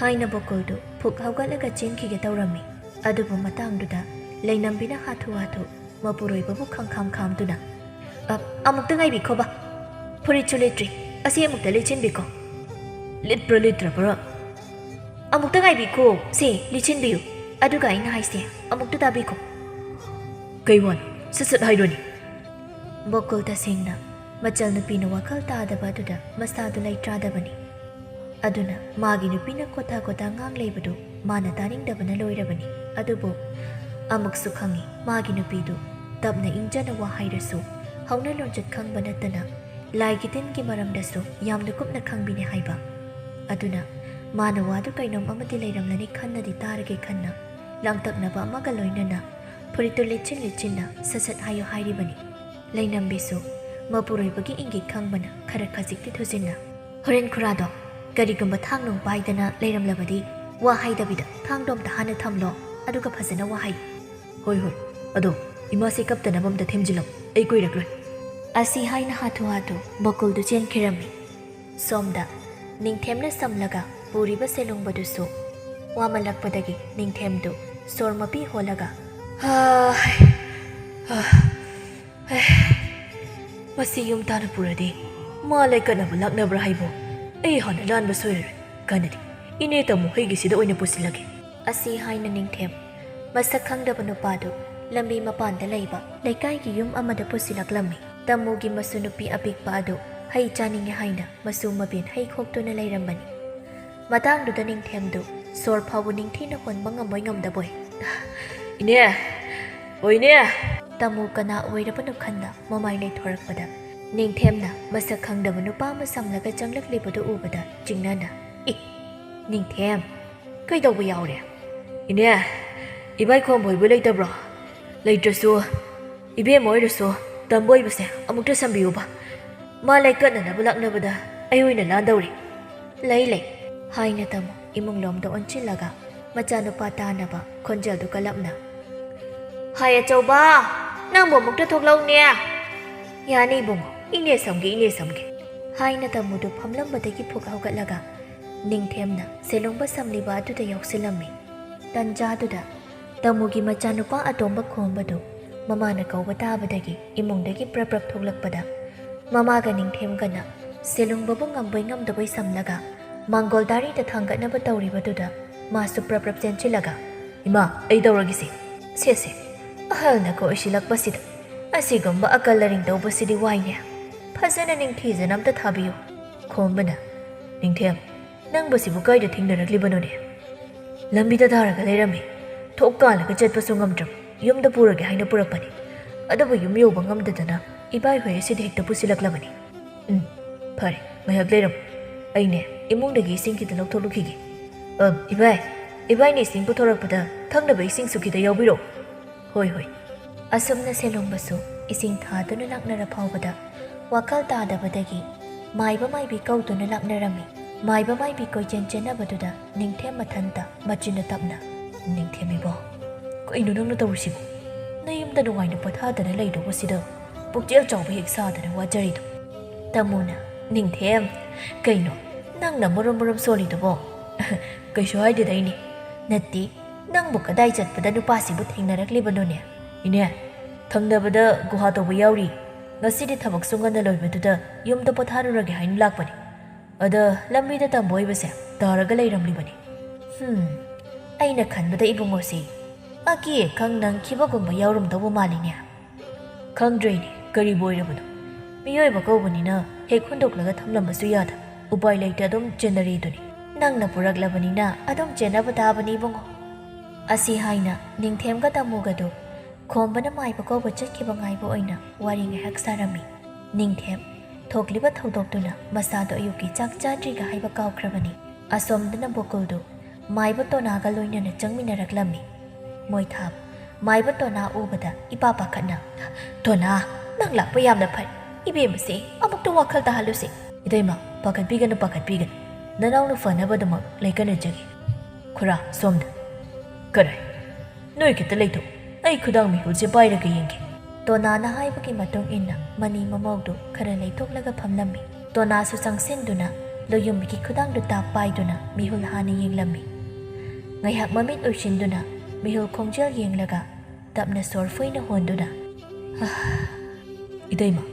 ꯍꯥꯏꯅ ꯕꯣꯀꯨꯜꯗꯨ ꯐꯨꯛ ꯍꯧꯒꯠꯂꯒ ꯆꯦꯟꯈꯤꯒꯦ ꯇꯧꯔꯝꯃꯤ꯫ ꯑꯗꯨꯕꯨ ꯃꯇꯥꯡꯗꯨꯗ ꯂꯩꯅꯝꯕꯤꯅ ꯍꯥꯊꯨ ꯍꯥꯊꯨ ꯃꯄꯨꯔꯣꯏꯕꯕꯨ ꯈꯪꯈꯥꯝ ꯈꯥꯝꯗꯨꯅ, "ꯑ, ꯑꯃꯨꯛꯇ ꯉꯥꯏꯕꯤꯈꯣꯕ꯫ ꯐꯨꯔꯤꯠꯁꯨ ꯂꯤꯠꯇ꯭ꯔꯤ꯫ ꯑꯁꯤ ꯑꯃꯨꯛꯇ ꯂꯤꯠꯁꯤꯟꯕꯤꯈꯣ꯫ ꯂꯤꯠꯄ꯭ꯔꯥ ꯂꯤꯠꯇ꯭ꯔꯕ꯭ꯔꯥ? ꯑꯃꯨꯛꯇ ꯉꯥꯏꯕꯤꯈꯣ꯫ ꯁꯦ, ꯂꯤꯠꯁꯤꯟꯕꯤꯌꯨ꯫ ꯑꯗꯨꯒ ꯑꯩꯅ ꯍꯥꯏꯁꯦ ꯑꯃꯨꯛꯇ ꯇꯥꯕꯤꯈꯣ꯫" "ꯀꯩ ꯋꯥꯅꯣ? ꯁꯠ ꯁꯠ ꯍꯥꯏꯔꯣꯅꯦ꯫" ꯕꯣꯀꯨꯜ ꯇꯁꯦꯡꯅ ꯃꯆꯜ ꯅꯨꯄꯤꯅ ꯋꯥꯈꯜ ꯇꯥꯗꯕ ꯑꯗꯨꯗ ꯃꯁꯥꯗꯨ ꯂꯩꯇ꯭ꯔꯥꯗꯕꯅꯤ꯫ ꯑꯗꯨꯅ ꯃꯥꯒꯤ ꯅꯨꯄꯤꯅ ꯀꯣꯊꯥ ꯀꯣꯊꯥ ꯉꯥꯡ ꯂꯩꯕꯗꯨ ꯃꯥꯅ ꯇꯥꯅꯤꯡꯗꯕꯅ ꯂꯣꯏꯔꯕꯅꯤ꯫ ꯑꯗꯨꯕꯨ ꯑꯃꯨꯛꯁꯨ ꯈꯪꯏ, ꯃꯥꯒꯤ ꯅꯨꯄꯤꯗꯨ ꯇꯞꯅ ꯏꯪꯖꯅ ꯋꯥ ꯍꯥꯏꯔꯁꯨ ꯍꯧꯅ ꯂꯣꯟꯆꯠ ꯈꯪꯕ ꯅꯠꯇꯅ ꯂꯥꯏꯒꯤ ꯇꯤꯟꯒꯤ ꯃꯔꯝꯗꯁꯨ ꯌꯥꯝꯅ ꯀꯨꯞꯅ ꯈꯪꯕꯤꯅꯦ ꯍꯥꯏꯕ꯫ ꯑꯗꯨꯅ ꯃꯥꯅ ꯋꯥꯗꯨ ꯀꯩꯅꯣꯝ ꯑꯃꯗꯤ ꯂꯩꯔꯝꯂꯅꯤ ꯈꯟꯅꯗꯤ ꯇꯥꯔꯒꯦ ꯈꯟꯅ ꯂꯥꯡꯇꯛꯅꯕ ꯑꯃꯒ ꯂꯣꯏꯅꯅ ꯐꯨꯔꯤꯠꯇꯨ ꯂꯤꯠꯁꯤꯟ ꯂꯤꯠꯁꯤꯟꯅ ꯁꯠ ꯁꯠ ꯍꯥꯏꯌꯨ ꯍꯥꯏꯔꯤꯕꯅꯤ꯫ ꯂꯩꯅꯝꯕꯤꯁꯨ ꯃꯄꯨꯔꯣꯏꯕꯒꯤ ꯏꯪꯒꯤꯠ ꯈꯪꯕꯅ ꯈꯔ ꯈꯖꯤꯛꯇꯤ ꯊꯨꯖꯤꯟꯅ, "ꯍꯣꯔꯦꯟ ꯈꯨꯔꯥꯗꯣ ꯀꯔꯤꯒꯨꯝꯕ ꯊꯥꯡ ꯅꯨꯡ ꯄꯥꯏꯗꯅ ꯂꯩꯔꯝꯂꯕꯗꯤ ꯋꯥ ꯍꯥꯏꯗꯕꯤꯗ ꯊꯥꯡꯗꯣ ꯑꯝꯇ ꯍꯥꯟꯅ ꯊꯝꯂꯣ, ꯑꯗꯨꯒ ꯐꯖꯅ ꯋꯥ ꯍꯥꯏꯌꯨ꯫" "ꯍꯣꯏ, ꯍꯣꯏ꯫ ꯑꯗꯣ ꯏꯃꯥꯁꯦ ꯀꯞꯇꯅꯕ ꯑꯝꯇ ꯊꯦꯝꯖꯤꯜꯂꯝꯃꯨ, ꯑꯩ ꯀꯨꯏꯔꯛꯂꯣꯏ꯫" ꯑꯁꯤ ꯍꯥꯏꯅ ꯍꯥꯊꯨ ꯍꯥꯊꯨ ꯕꯣꯀꯨꯜꯗꯨ ꯆꯦꯟꯈꯤꯔꯝꯃꯤ꯫ ꯁꯣꯝꯗ ꯅꯤꯡꯊꯦꯝꯅ ꯁꯝꯂꯒ ꯄꯨꯔꯤꯕ ꯁꯦꯂꯨꯡꯕꯗꯨꯁꯨ ꯋꯥꯃꯜꯂꯛꯄꯗꯒꯤ ꯅꯤꯡꯊꯦꯝꯗꯨ ꯁꯣꯔ ꯃꯄꯤ ꯍꯣꯜꯂꯒ, "ꯍꯥ, ꯍꯥ, ꯍꯦ, ꯃꯁꯤ ꯌꯨꯝ ꯇꯥꯅ ꯄꯨꯔꯗꯤ ꯃꯥ ꯂꯩꯀꯠꯅꯕ ꯂꯥꯛꯅꯕ꯭ꯔꯥ ꯍꯥꯏꯕꯨ? ꯑꯩ ꯍꯥꯟꯅ ꯂꯥꯟꯕ ꯁꯣꯏꯔꯔꯣꯏ꯫ ꯀꯥꯟꯅꯗꯦ, ꯏꯅꯦ ꯇꯥꯃꯣ ꯍꯩꯒꯤꯁꯤꯗ ꯑꯣꯏꯅ ꯄꯨꯁꯤꯜꯂꯒꯦ꯫" ꯑꯁꯤ ꯍꯥꯏꯅ ꯅꯤꯡꯊꯦꯝ ꯃꯁꯛ ꯈꯪꯗꯕ ꯅꯨꯄꯥꯗꯨ ꯂꯝꯕꯤ ꯃꯄꯥꯟꯗ ꯂꯩꯕ ꯂꯩꯀꯥꯏꯒꯤ ꯌꯨꯝ ꯑꯃꯗ ꯄꯨꯁꯤꯜꯂꯛꯂꯝꯃꯤ꯫ ꯇꯥꯃꯣꯒꯤ ꯃꯁꯨ ꯅꯨꯄꯤ ꯑꯄꯤꯛꯄ ꯑꯗꯨ ꯍꯩ ꯆꯥꯅꯤꯡꯉꯦ ꯍꯥꯏꯅ ꯃꯁꯨ ꯃꯕꯦꯟ ꯍꯩ ꯈꯣꯛꯇꯨꯅ ꯂꯩꯔꯝꯕꯅꯤ꯫ ꯃꯇꯥꯡꯗꯨꯗ ꯅꯤꯡꯊꯦꯝꯗꯨ ꯁꯣꯔ ꯐꯥꯎꯕ ꯅꯤꯡꯊꯤꯅ ꯍꯣꯟꯕ ꯉꯝꯕꯣꯏ ꯉꯝꯗꯕꯣꯏ, "ꯏꯅꯦ! ꯑꯣ ꯏꯅꯦ!" ꯇꯥꯃꯣ ꯀꯅꯥ ꯑꯣꯏꯔꯕꯅꯣ ꯈꯟꯅ ꯃꯃꯥꯏ ꯂꯩꯊꯣꯔꯛꯄꯗ ꯅꯤꯡꯊꯦꯝꯅ ꯃꯁꯛ ꯈꯪꯗꯕ ꯅꯨꯄꯥ ꯑꯃ ꯁꯝꯂꯒ ꯆꯪꯂꯛꯂꯤꯕꯗꯨ ꯎꯕꯗ ꯆꯤꯡꯅꯅ, "ꯏ! ꯅꯤꯡꯊꯦꯝ, ꯀꯩꯗꯧꯕ ꯌꯥꯎꯔꯦ?" "ꯏꯅꯦ, ꯏꯕꯥꯏ ꯈꯣꯝꯕ ꯍꯣꯏꯕꯨ ꯂꯩꯇꯕ꯭ꯔꯣ? ꯂꯩꯇ꯭ꯔꯁꯨ ꯏꯕꯦꯝꯃ ꯑꯣꯏꯔꯁꯨ ꯇꯝꯕ ꯑꯣꯏꯕꯁꯦ ꯑꯃꯨꯛꯇ ꯁꯝꯕꯤꯌꯨꯕ꯫ ꯃꯥ ꯂꯩꯀꯠꯅꯅꯕ ꯂꯥꯛꯅꯕꯗ ꯑꯩ ꯑꯣꯏꯅ ꯂꯥꯟꯗꯧꯔꯤ꯫" "ꯂꯩ, ꯂꯩ," ꯍꯥꯏꯅ ꯇꯥꯃꯣ ꯏꯃꯨꯡꯂꯣꯝꯗ ꯑꯣꯟꯁꯤꯜꯂꯒ ꯃꯆꯥꯅꯨꯄꯥ ꯇꯥꯅꯕ ꯈꯣꯟꯖꯦꯜꯗꯨ ꯀꯜꯂꯞꯅ, "ꯍꯥꯏ ꯑꯆꯧꯕ, ꯅꯪꯕꯨ ꯑꯃꯨꯛꯇ ꯊꯣꯛꯂꯛꯎꯅꯦ!" "ꯌꯥꯅꯤ ꯏꯕꯨꯡꯉꯣ, ꯏꯅꯦ ꯁꯝꯒꯦ, ꯏꯅꯦ ꯁꯝꯒꯦ," ꯍꯥꯏꯅ ꯇꯥꯃꯨꯗꯨ ꯐꯝꯂꯝꯕꯗꯒꯤ ꯐꯨꯛ ꯍꯧꯒꯠꯂꯒ ꯅꯤꯡꯊꯦꯝꯅ ꯁꯦꯂꯣꯡꯕ ꯁꯝꯂꯤꯕ ꯑꯗꯨꯗ ꯌꯥꯎꯁꯤꯜꯂꯝꯃꯤ꯫ ꯇꯟꯖꯥꯗꯨꯗ ꯇꯥꯃꯨꯒꯤ ꯃꯆꯥꯅꯨꯄꯥ ꯑꯇꯣꯝꯕ ꯈꯣꯝꯕꯗꯨ ꯃꯃꯥꯅ ꯀꯧꯕ ꯇꯥꯕꯗꯒꯤ ꯏꯃꯨꯡꯗꯒꯤ ꯄ꯭ꯔꯞ ꯄ꯭ꯔꯞ ꯊꯣꯛꯂꯛꯄꯗ, ꯃꯃꯥꯒ ꯅꯤꯡꯊꯦꯝꯒꯅ ꯁꯦꯂꯨꯡꯕꯕꯨ ꯉꯝꯕꯣꯏ ꯉꯝꯗꯕꯣꯏ ꯁꯝꯂꯒ ꯃꯥꯡꯒꯣꯜ ꯗꯥꯔꯤꯗ ꯊꯥꯡꯒꯠꯅꯕ ꯇꯧꯔꯤꯕꯗꯨꯗ ꯃꯥꯁꯨ ꯄ꯭ꯔꯞ ꯄ꯭ꯔꯞ ꯆꯦꯟꯁꯤꯜꯂꯒ, "ꯏꯃꯥ, ꯑꯩ ꯇꯧꯔꯒꯦꯁꯦ꯫ ꯁꯦ, ꯁꯦ, ꯑꯍꯜꯅ ꯀꯣꯏꯁꯤꯜꯂꯛꯄꯁꯤꯗ ꯑꯁꯤꯒꯨꯝꯕ ꯑꯀꯜ ꯑꯔꯤꯡ ꯇꯧꯕꯁꯤꯗꯤ ꯋꯥꯏꯅꯦ꯫ ꯐꯖꯅ ꯅꯤꯡꯊꯤꯖꯅ ꯑꯝꯇ ꯊꯥꯕꯤꯌꯨ꯫" ꯈꯣꯝꯕꯅ, "ꯅꯤꯡꯊꯦꯝ, ꯅꯪꯕꯨ ꯁꯤꯕꯨ ꯀꯥꯏꯗ ꯊꯦꯡꯅꯔꯛꯂꯤꯕꯅꯣꯅꯦ?" "ꯂꯝꯕꯤꯗ ꯇꯥꯔꯒ ꯂꯩꯔꯝꯃꯤ꯫ ꯊꯣꯛ ꯀꯥꯜꯂꯒ ꯆꯠꯄꯁꯨ ꯉꯝꯗ꯭ꯔꯕ, ꯌꯨꯝꯗ ꯄꯨꯔꯒꯦ ꯍꯥꯏꯅ ꯄꯨꯔꯛꯄꯅꯤ꯫ ꯑꯗꯨꯕꯨ ꯌꯨꯝ ꯌꯧꯕ ꯉꯝꯗꯗꯅ ꯏꯕꯥꯏ ꯍꯣꯏ ꯑꯁꯤꯗ ꯍꯦꯛꯇ ꯄꯨꯁꯤꯜꯂꯛꯂꯕꯅꯤ꯫" "ꯎꯝ, ꯐꯔꯦ, ꯉꯥꯏꯍꯥꯛ ꯂꯩꯔꯝꯃꯨ꯫ ꯑꯩꯅꯦ ꯏꯃꯨꯡꯗꯒꯤ ꯏꯁꯤꯡ ꯈꯤꯇ ꯂꯧꯊꯣꯛꯂꯨꯈꯤꯒꯦ꯫ ꯑ, ꯏꯕꯥꯏ, ꯏꯕꯥꯏꯅ ꯏꯁꯤꯡ ꯄꯨꯊꯣꯔꯛꯄꯗ ꯊꯛꯅꯕ ꯏꯁꯤꯡꯁꯨ ꯈꯤꯇ ꯌꯥꯎꯕꯤꯔꯛꯑꯣ꯫" "ꯍꯣꯏ, ꯍꯣꯏ꯫" ꯑꯁꯨꯝꯅ ꯁꯦꯂꯣꯡꯕꯁꯨ ꯏꯁꯤꯡ ꯊꯥꯗꯨꯅ ꯂꯥꯛꯅꯔ ꯐꯥꯎꯕꯗ ꯋꯥꯈꯜ ꯇꯥꯗꯕꯗꯒꯤ ꯃꯥꯏꯕ ꯃꯥꯏꯕꯤ ꯀꯧꯗꯨꯅ ꯂꯥꯛꯅꯔꯝꯃꯤ꯫ ꯃꯥꯏꯕ ꯃꯥꯏꯕꯤ ꯀꯣꯏꯆꯦꯟ ꯆꯦꯟꯅꯕꯗꯨꯗ ꯅꯤꯡꯊꯦꯝ ꯃꯊꯟꯇ ꯃꯆꯤꯟꯅ ꯇꯞꯅ, "ꯅꯤꯡꯊꯦꯝ ꯏꯕꯣ, ꯀꯩꯅꯣ ꯅꯪꯅ ꯇꯧꯔꯤꯁꯤꯕꯣ? ꯅꯌꯨꯝꯗ ꯅꯨꯡꯉꯥꯏꯅ ꯄꯣꯊꯥꯗꯅ ꯂꯩꯗꯧꯕꯁꯤꯗ ꯄꯨꯛꯆꯦꯜ ꯆꯥꯎꯕ ꯍꯦꯛ ꯁꯥꯗꯅ ꯋꯥꯖꯔꯤꯗꯣ?" ꯇꯥꯃꯣꯅ, "ꯅꯤꯡꯊꯦꯝ, ꯀꯩꯅꯣ ꯅꯪꯅ ꯃꯔꯨꯝ ꯃꯔꯨꯝ ꯁꯣꯜꯂꯤꯗꯨꯕꯣ?" "ꯀꯩꯁꯨ ꯍꯥꯏꯗꯦꯗ, ꯏꯅꯦ꯫ ꯅꯠꯇꯦ, ꯅꯪꯕꯨ ꯀꯗꯥꯏ ꯆꯠꯄꯗ ꯅꯨꯄꯥꯁꯤꯕꯨ ꯊꯦꯡꯅꯔꯛꯂꯤꯕꯅꯣꯅꯦ?" "ꯏꯅꯦ, ꯊꯪꯅꯕꯗ ꯒꯨꯍꯥ ꯇꯧꯕ ꯌꯥꯎꯔꯤ꯫ ꯉꯁꯤꯗꯤ ꯊꯕꯛꯁꯨ ꯉꯟꯅ ꯂꯣꯏꯕꯗꯨꯗ ꯌꯨꯝꯗ ꯄꯣꯊꯥꯔꯨꯔꯒꯦ ꯍꯥꯏꯅ ꯂꯥꯛꯄꯅꯤ꯫ ꯑꯗ ꯂꯝꯕꯤꯗ ꯇꯝꯕ ꯑꯣꯏꯕꯁꯦ ꯇꯥꯔꯒ ꯂꯩꯔꯝꯂꯤꯕꯅꯤ꯫" "ꯍꯨꯝ, ꯑꯩꯅ ꯈꯟꯕꯗ ꯏꯕꯨꯡꯉꯣꯁꯤ ꯑꯀꯤ ꯑꯈꯪ ꯅꯪꯈꯤꯕꯒꯨꯝꯕ ꯌꯥꯎꯔꯝꯗꯧꯕ ꯃꯥꯜꯂꯤꯅꯦ꯫" "ꯈꯪꯗ꯭ꯔꯦꯅꯦ, ꯀꯔꯤꯕꯨ ꯑꯣꯏꯔꯕꯅꯣ? ꯃꯤꯑꯣꯏꯕ ꯀꯧꯕꯅꯤꯅ ꯍꯦꯛ ꯍꯨꯟꯗꯣꯛꯂꯒ ꯊꯝꯂꯝꯕꯁꯨ ꯌꯥꯗ꯫ ꯎꯄꯥꯏ ꯂꯩꯇꯦ, ꯑꯗꯨꯝ ꯆꯦꯟꯅꯔꯤꯗꯨꯅꯤ꯫" "ꯅꯪꯅ ꯄꯨꯔꯛꯂꯕꯅꯤꯅ ꯑꯗꯨꯝ ꯆꯦꯟꯅꯕ ꯇꯥꯕꯅꯤ ꯏꯕꯨꯡꯉꯣ꯫" ꯑꯁꯤ ꯍꯥꯏꯅ ꯅꯤꯡꯊꯦꯝꯒ ꯇꯥꯃꯣꯒꯗꯨ ꯈꯣꯝꯕꯅ ꯃꯥꯏꯕ ꯀꯧꯕ ꯆꯠꯈꯤꯕ ꯉꯥꯏꯕ ꯑꯣꯏꯅ ꯋꯥꯔꯤ ꯉꯥꯏꯍꯥꯛ ꯁꯥꯔꯝꯃꯤ꯫ ꯅꯤꯡꯊꯦꯝ ꯊꯣꯛꯂꯤꯕ ꯊꯧꯗꯣꯛꯇꯨꯅ ꯃꯁꯥꯗꯣ ꯑꯌꯨꯛꯀꯤ ꯆꯥꯛ ꯆꯥꯗ꯭ꯔꯤꯒ ꯍꯥꯏꯕ ꯀꯥꯎꯈ꯭ꯔꯕꯅꯤ꯫ ꯑꯁꯣꯝꯗꯅ ꯕꯣꯀꯨꯜꯗꯨ ꯃꯥꯏꯕ ꯇꯣꯅꯥꯒ ꯂꯣꯏꯅꯅ ꯆꯪꯃꯤꯟꯅꯔꯛꯂꯝꯃꯤ꯫ ꯃꯣꯏꯊꯥꯞ ꯃꯥꯏꯕ ꯇꯣꯅꯥ ꯎꯕꯗ ꯏꯄꯥ ꯄꯥꯈꯠꯅ, "ꯇꯣꯅꯥ, ꯅꯪ ꯂꯥꯛꯄ ꯌꯥꯝꯅ ꯐꯔꯦ꯫ ꯏꯕꯦꯝꯃꯁꯦ ꯑꯃꯨꯛꯇ ꯋꯥꯈꯜ ꯇꯥꯍꯜꯂꯨꯁꯦ꯫" "ꯏꯇꯩꯃ, ꯄꯥꯈꯠꯄꯤꯒꯅꯨ, ꯄꯥꯈꯠꯄꯤꯒꯅꯨ꯫ ꯅꯅꯥꯎ ꯅꯨꯄꯥꯅꯕꯗꯃꯛ ꯂꯩꯀꯠꯅꯖꯒꯦ꯫" "ꯈꯨꯔꯥ, ꯁꯣꯝꯗ꯫ ꯀꯔꯥꯏ? ꯅꯣꯏ ꯈꯤꯇ ꯂꯩꯊꯣꯛ꯫ ꯑꯩ ꯈꯨꯗꯥꯡ ꯃꯤꯍꯨꯜꯁꯦ ꯄꯥꯏꯔꯒ ꯌꯦꯡꯒꯦ꯫" ꯇꯣꯅꯥꯅ ꯍꯥꯏꯕꯒꯤ ꯃꯇꯨꯡ ꯏꯟꯅ ꯃꯅꯤ ꯃꯃꯧꯗꯨ ꯈꯔ ꯂꯩꯊꯣꯛꯂꯒ ꯐꯝꯂꯝꯃꯤ꯫ ꯇꯣꯅꯥꯁꯨ ꯆꯪꯁꯤꯟꯗꯨꯅ ꯂꯣꯌꯨꯝꯕꯤꯒꯤ ꯈꯨꯗꯥꯡꯗꯨ ꯇꯥꯞ ꯄꯥꯏꯗꯨꯅ ꯃꯤꯍꯨꯜ ꯍꯥꯟꯅ ꯌꯦꯡꯂꯝꯃꯤ꯫ ꯉꯥꯏꯍꯥꯛ ꯃꯃꯤꯠ ꯎꯏꯁꯤꯟꯗꯨꯅ ꯃꯤꯍꯨꯜ ꯈꯣꯡꯖꯦꯜ ꯌꯦꯡꯂꯒ ꯇꯞꯅ ꯁꯣꯔ ꯐꯨꯏꯅ ꯍꯣꯟꯗꯨꯅ, "ꯏꯇꯩꯃ,